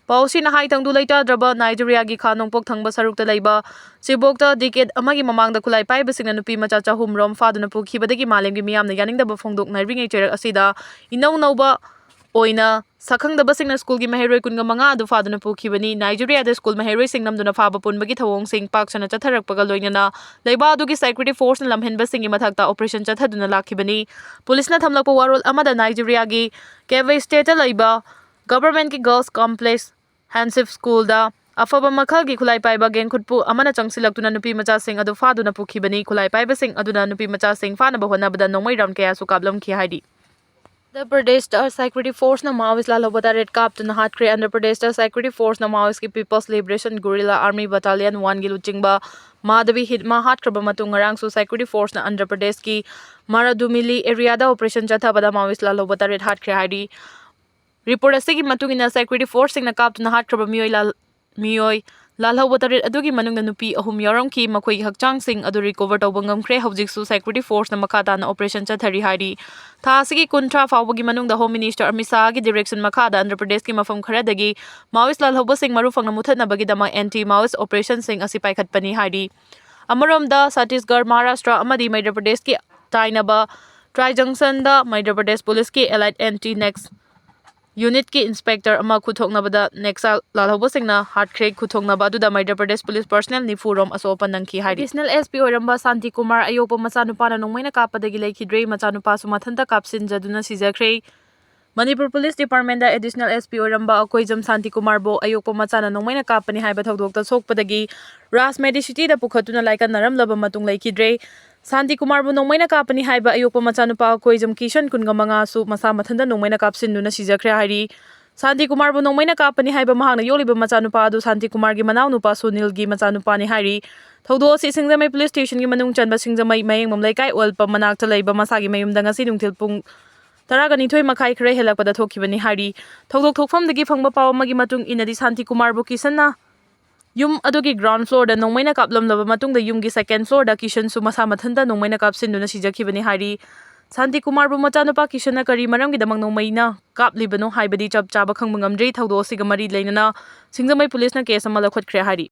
ꯄꯥꯎ ꯑꯁꯤꯅ ꯍꯥꯏ, ꯇꯪꯗꯨ ꯂꯩꯇꯥꯗ꯭ꯔꯕ ꯅꯥꯏꯖꯦꯔꯤꯌꯥꯒꯤ ꯈꯥ ꯅꯣꯡꯄꯣꯛ ꯊꯪꯕ ꯁꯔꯨꯛꯇ ꯂꯩꯕ ꯆꯤꯕꯣꯛꯇ decade ꯑꯃꯒꯤ ꯃꯃꯥꯡꯗ ꯈꯨꯠꯂꯥꯏ ꯄꯥꯏꯕꯁꯤꯡꯅ ꯅꯨꯄꯤ ꯃꯆꯥ ꯆꯍꯨꯝ ꯔꯣꯝ ꯐꯥꯗꯨꯅ ꯄꯨꯈꯤꯕꯗꯒꯤ ꯃꯥꯂꯦꯝꯒꯤ ꯃꯤꯌꯥꯝꯅ ꯌꯥꯅꯤꯡꯗꯕ ꯐꯣꯡꯗꯣꯛꯅꯔꯤꯉꯩ ꯆꯩꯔꯛ ꯑꯁꯤꯗ ꯏꯅꯧ ꯅꯧꯕ ꯑꯣꯏꯅ ꯁꯛꯈꯪꯗꯕꯁꯤꯡꯅ ꯁ꯭ꯀꯨꯜꯒꯤ ꯃꯍꯩꯔꯣꯏ ꯀꯨꯟꯒ ꯃꯉꯥ ꯑꯗꯨ ꯐꯥꯗꯨꯅ ꯄꯨꯈꯤꯕꯅꯤ꯫ ꯅꯥꯏꯖꯦꯔꯤꯌꯥꯗ ꯁ꯭ꯀꯨꯜ ꯃꯍꯩꯔꯣꯏꯁꯤꯡ ꯅꯝꯗꯨꯅ ꯐꯥꯕ ꯄꯨꯟꯕꯒꯤ ꯊꯧꯑꯣꯡꯁꯤꯡ ꯄꯥꯛ ꯁꯟꯅ ꯆꯠꯊꯔꯛꯄꯒ ꯂꯣꯏꯅꯅ ꯂꯩꯕꯥꯛ ꯑꯗꯨꯒꯤ security forceꯅ ꯂꯝꯍꯦꯟꯕꯁꯤꯡꯒꯤ ꯃꯊꯛꯇ operation ꯆꯠꯊꯗꯨꯅ ꯂꯥꯛꯈꯤꯕꯅꯤ꯫ ꯄꯨꯂꯤꯁꯅ ꯊꯝꯂꯛꯄ ꯋꯥꯔꯣꯜ ꯑꯃꯗ ꯅꯥꯏꯖꯦꯔꯤꯌꯥꯒꯤ ꯀꯦꯕꯦ stateꯇ ꯂꯩꯕ governmentꯀꯤ girls complex Hansif Schoolꯗ ꯑꯐꯕ ꯃꯈꯜꯒꯤ ꯈꯨꯠꯂꯥꯏ ꯄꯥꯏꯕ ꯒꯦꯡꯈꯨꯠꯄꯨ ꯑꯃꯅ ꯆꯪꯁꯤꯜꯂꯛꯇꯨꯅ ꯅꯨꯄꯤ ꯃꯆꯥꯁꯤꯡ ꯑꯗꯨ ꯐꯥꯗꯨꯅ ꯄꯨꯈꯤꯕꯅꯤ꯫ ꯈꯨꯠꯂꯥꯏ ꯄꯥꯏꯕꯁꯤꯡ ꯑꯗꯨꯅ ꯅꯨꯄꯤ ꯃꯆꯥꯁꯤꯡ ꯐꯥꯅꯕ ꯍꯣꯠꯅꯕꯗ ꯅꯣꯡꯃꯩ round ꯀꯌꯥꯁꯨ ꯀꯥꯞꯂꯝꯈꯤ ꯍꯥꯏꯔꯤ꯫ ꯑꯟꯙ꯭ꯔ ꯄ꯭ꯔꯗꯦꯁꯇ security forceꯅ Maoist ꯂꯥꯜꯍꯧꯕ ꯇꯔꯦꯠ ꯀꯥꯞꯇꯨꯅ ꯍꯥꯠꯈ꯭ꯔꯦ꯫ ꯑꯟꯙ꯭ꯔ ꯄ꯭ꯔꯗꯦꯁꯇ security forceꯅ Maoistꯀꯤ People's Liberation Guerrilla Army Battalion oneꯒꯤ ꯂꯨꯆꯤꯡꯕ ꯃꯥꯙꯕꯤ ꯍꯤꯠꯃꯥ ꯍꯥꯠꯈ꯭ꯔꯕ ꯃꯇꯨꯡ, ꯉꯔꯥꯡꯁꯨ security forceꯅ ꯑꯟꯙ꯭ꯔ ꯄ꯭ꯔꯗꯦꯁꯀꯤ ꯃꯥꯔꯥꯗꯨꯃꯤꯂꯤ areaꯗ operation ꯆꯠꯊꯕꯗ Maoist ꯂꯥꯜꯍꯧꯕ ꯇꯔꯦꯠ ꯍꯥꯠꯈ꯭ꯔꯦ ꯍꯥꯏꯔꯤ꯫ Report ꯑꯁꯤꯒꯤ ꯃꯇꯨꯡ ꯏꯟꯅ, security forceꯁꯤꯡꯅ ꯀꯥꯞꯇꯨꯅ ꯍꯥꯠꯈ꯭ꯔꯕ ꯃꯤꯑꯣꯏ ꯂꯥꯜ-, ꯃꯤꯑꯣꯏ ꯂꯥꯜꯍꯧꯕ ꯇꯔꯦꯠ ꯑꯗꯨꯒꯤ ꯃꯅꯨꯡꯗ ꯅꯨꯄꯤ ꯑꯍꯨꯝ ꯌꯥꯎꯔꯝꯈꯤ꯫ ꯃꯈꯣꯏꯒꯤ ꯍꯛꯆꯥꯡꯁꯤꯡ ꯑꯗꯨ recover ꯇꯧꯕ ꯉꯝꯈ꯭ꯔꯦ꯫ ꯍꯧꯖꯤꯛꯁꯨ security forceꯅ ꯃꯈꯥ ꯇꯥꯅ operation ꯆꯠꯊꯔꯤ ꯍꯥꯏꯔꯤ꯫ ꯊꯥ ꯑꯁꯤꯒꯤ ꯀꯨꯟꯊ꯭ꯔꯥ ꯐꯥꯎꯕꯒꯤ ꯃꯅꯨꯡꯗ Home Minister ꯑꯃꯤꯠ ꯁꯥꯍꯒꯤ direction ꯃꯈꯥꯗ ꯑꯟꯙ꯭ꯔ ꯄ꯭ꯔꯗꯦꯁꯀꯤ ꯃꯐꯝ ꯈꯔꯗꯒꯤ Maoist ꯂꯥꯜꯍꯧꯕꯁꯤꯡ ꯃꯔꯨ ꯐꯪꯅ ꯃꯨꯊꯠꯅꯕꯒꯤꯗꯃꯛ anti Maoist operationꯁꯤꯡ ꯑꯁꯤ ꯄꯥꯏꯈꯠꯄꯅꯤ ꯍꯥꯏꯔꯤ꯫ ꯑꯃꯔꯣꯝꯗ, ꯆꯇꯤꯁꯒꯔ, ꯃꯍꯥꯔꯥꯁꯇ꯭ꯔ ꯑꯃꯗꯤ ꯃꯙ꯭ꯌ ꯄ꯭ꯔꯗꯦꯁꯀꯤ ꯇꯥꯏꯅꯕ ꯇ꯭ꯔꯥꯏ ꯖꯪꯁꯟꯗ ꯃꯙ꯭ꯌ ꯄ꯭ꯔꯗꯦꯁ ꯄꯨꯂꯤꯁꯀꯤ allied anti Nax unitꯀꯤ inspector ꯑꯃ ꯈꯨꯠꯊꯣꯛꯅꯕꯗ Naxal ꯂꯥꯜꯍꯧꯕꯁꯤꯡꯅ ꯍꯥꯠꯈ꯭ꯔꯦ꯫ ꯈꯨꯠꯊꯣꯛꯅꯕ ꯑꯗꯨꯗ ꯃꯙ꯭ꯌ ꯄ꯭ꯔꯗꯦꯁ ꯄꯨꯂꯤꯁ personnel ꯅꯤꯐꯨ ꯔꯣꯝ ꯑꯁꯣꯛ ꯑꯄꯟ ꯅꯪꯈꯤ ꯍꯥꯏꯔꯤ꯫ Additional SP ꯑꯣꯏꯔꯝꯕ ꯁꯥꯟꯇꯤ ꯀꯨꯃꯥꯔ ꯑꯌꯣꯛꯄ ꯃꯆꯥꯅꯨꯄꯥꯅ ꯅꯣꯡꯃꯩꯅ ꯀꯥꯞꯄꯗꯒꯤ ꯂꯩꯈꯤꯗ꯭ꯔꯦ꯫ ꯃꯆꯥꯅꯨꯄꯥꯁꯨ ꯃꯊꯟꯇ ꯀꯥꯞꯁꯤꯟꯖꯗꯨꯅ ꯁꯤꯖꯈ꯭ꯔꯦ꯫ ꯃꯅꯤꯄꯨꯔ ꯄꯨꯂꯤꯁ ꯗꯤꯄꯥꯔꯠꯃꯦꯟꯗ Additional SP ꯑꯣꯏꯔꯝꯕ ꯑꯀꯣꯏꯖꯝ ꯁꯥꯟꯇꯤ ꯀꯨꯃꯥꯔꯕꯨ ꯑꯌꯣꯛꯄ ꯃꯆꯥꯅ ꯅꯣꯡꯃꯩꯅ ꯀꯥꯞꯄꯅꯤ ꯍꯥꯏꯕ ꯊꯧꯗꯣꯛꯇ ꯁꯣꯛꯄꯗꯒꯤ ꯔꯥꯖ ꯃꯦꯗꯤꯁꯤꯇꯤꯗ ꯄꯨꯈꯠꯇꯨꯅ ꯂꯥꯏꯀꯠꯅꯔꯝꯂꯕ ꯃꯇꯨꯡ ꯂꯩꯈꯤꯗ꯭ꯔꯦ꯫ ꯁꯥꯟꯇꯤ ꯀꯨꯃꯥꯔꯕꯨ ꯅꯣꯡꯃꯩꯅ ꯀꯥꯞꯄꯅꯤ ꯍꯥꯏꯕ ꯑꯌꯣꯛꯄ ꯃꯆꯥꯅꯨꯄꯥ ꯑꯀꯣꯏꯖꯝ ꯀꯤꯁꯟ, ꯀꯨꯟꯃꯉꯥꯁꯨ ꯃꯁꯥ ꯃꯊꯟꯇ ꯅꯣꯡꯃꯩꯅ ꯀꯥꯞꯁꯤꯟꯗꯨꯅ ꯁꯤꯖꯈ꯭ꯔꯦ ꯍꯥꯏꯔꯤ꯫ ꯁꯥꯟꯇꯤ ꯀꯨꯃꯥꯔꯕꯨ ꯅꯣꯡꯃꯩꯅ ꯀꯥꯞꯄꯅꯤ ꯍꯥꯏꯕ ꯃꯍꯥꯛꯅ ꯌꯣꯛꯂꯤꯕ ꯃꯆꯥꯅꯨꯄꯥ ꯑꯗꯨ ꯁꯥꯟꯇꯤ ꯀꯨꯃꯥꯔꯒꯤ ꯃꯅꯥꯎꯅꯨꯄꯥ ꯁꯨꯅꯤꯜꯒꯤ ꯃꯆꯥꯅꯨꯄꯥꯅꯤ ꯍꯥꯏꯔꯤ꯫ ꯊꯧꯗꯣꯛ ꯑꯁꯤ ꯁꯤꯡꯖꯃꯩ ꯄꯨꯂꯤꯁ ꯁ꯭ꯇꯦꯁꯟꯒꯤ ꯃꯅꯨꯡ ꯆꯟꯕ ꯁꯤꯡꯖꯃꯩ ꯃꯌꯦꯡꯕꯝ ꯂꯩꯀꯥꯏ oil pump ꯃꯅꯥꯛꯇ ꯂꯩꯕ ꯃꯁꯥꯒꯤ ꯃꯌꯨꯝꯗ ꯉꯁꯤ ꯅꯨꯡꯊꯤꯜ ꯄꯨꯡ ꯇꯔꯥꯒ ꯅꯤꯊꯣꯏ ꯃꯈꯥꯏ ꯈꯔ ꯍꯦꯜꯂꯛꯄꯗ ꯊꯣꯛꯈꯤꯕꯅꯤ ꯍꯥꯏꯔꯤ꯫ ꯊꯧꯗꯣꯛ ꯊꯣꯛꯐꯝꯗꯒꯤ ꯐꯪꯕ ꯄꯥꯎ ꯑꯃꯒꯤ ꯃꯇꯨꯡ ꯏꯟꯅꯗꯤ, ꯁꯥꯟꯇꯤ ꯀꯨꯃꯥꯔꯕꯨ ꯀꯤꯁꯟꯅ ꯌꯨꯝ ꯑꯗꯨꯒꯤ ground floorꯗ ꯅꯣꯡꯃꯩꯅ ꯀꯥꯞꯂꯝꯂꯕ ꯃꯇꯨꯡꯗ, ꯌꯨꯝꯒꯤ second floorꯗ ꯀꯤꯁꯟꯁꯨ ꯃꯁꯥ ꯃꯊꯟꯇ ꯅꯣꯡꯃꯩꯅ ꯀꯥꯞꯁꯤꯟꯗꯨꯅ ꯁꯤꯖꯈꯤꯕꯅꯤ ꯍꯥꯏꯔꯤ꯫ ꯁꯥꯟꯇꯤ ꯀꯨꯃꯥꯔꯕꯨ ꯃꯆꯥꯅꯨꯄꯥ ꯀꯤꯁꯟꯅ ꯀꯔꯤ ꯃꯔꯝꯒꯤꯗꯃꯛ ꯅꯣꯡꯃꯩꯅ ꯀꯥꯞꯂꯤꯕꯅꯣ ꯍꯥꯏꯕꯗꯤ ꯆꯞ ꯆꯥꯕ ꯈꯪꯕ ꯉꯝꯗ꯭ꯔꯤ꯫ ꯊꯧꯗꯣꯛ ꯑꯁꯤꯒ ꯃꯔꯤ ꯂꯩꯅꯅ ꯁꯤꯡꯖꯃꯩ ꯄꯨꯂꯤꯁꯅ case ꯑꯃ ꯂꯧꯈꯠꯈ꯭ꯔꯦ ꯍꯥꯏꯔꯤ꯫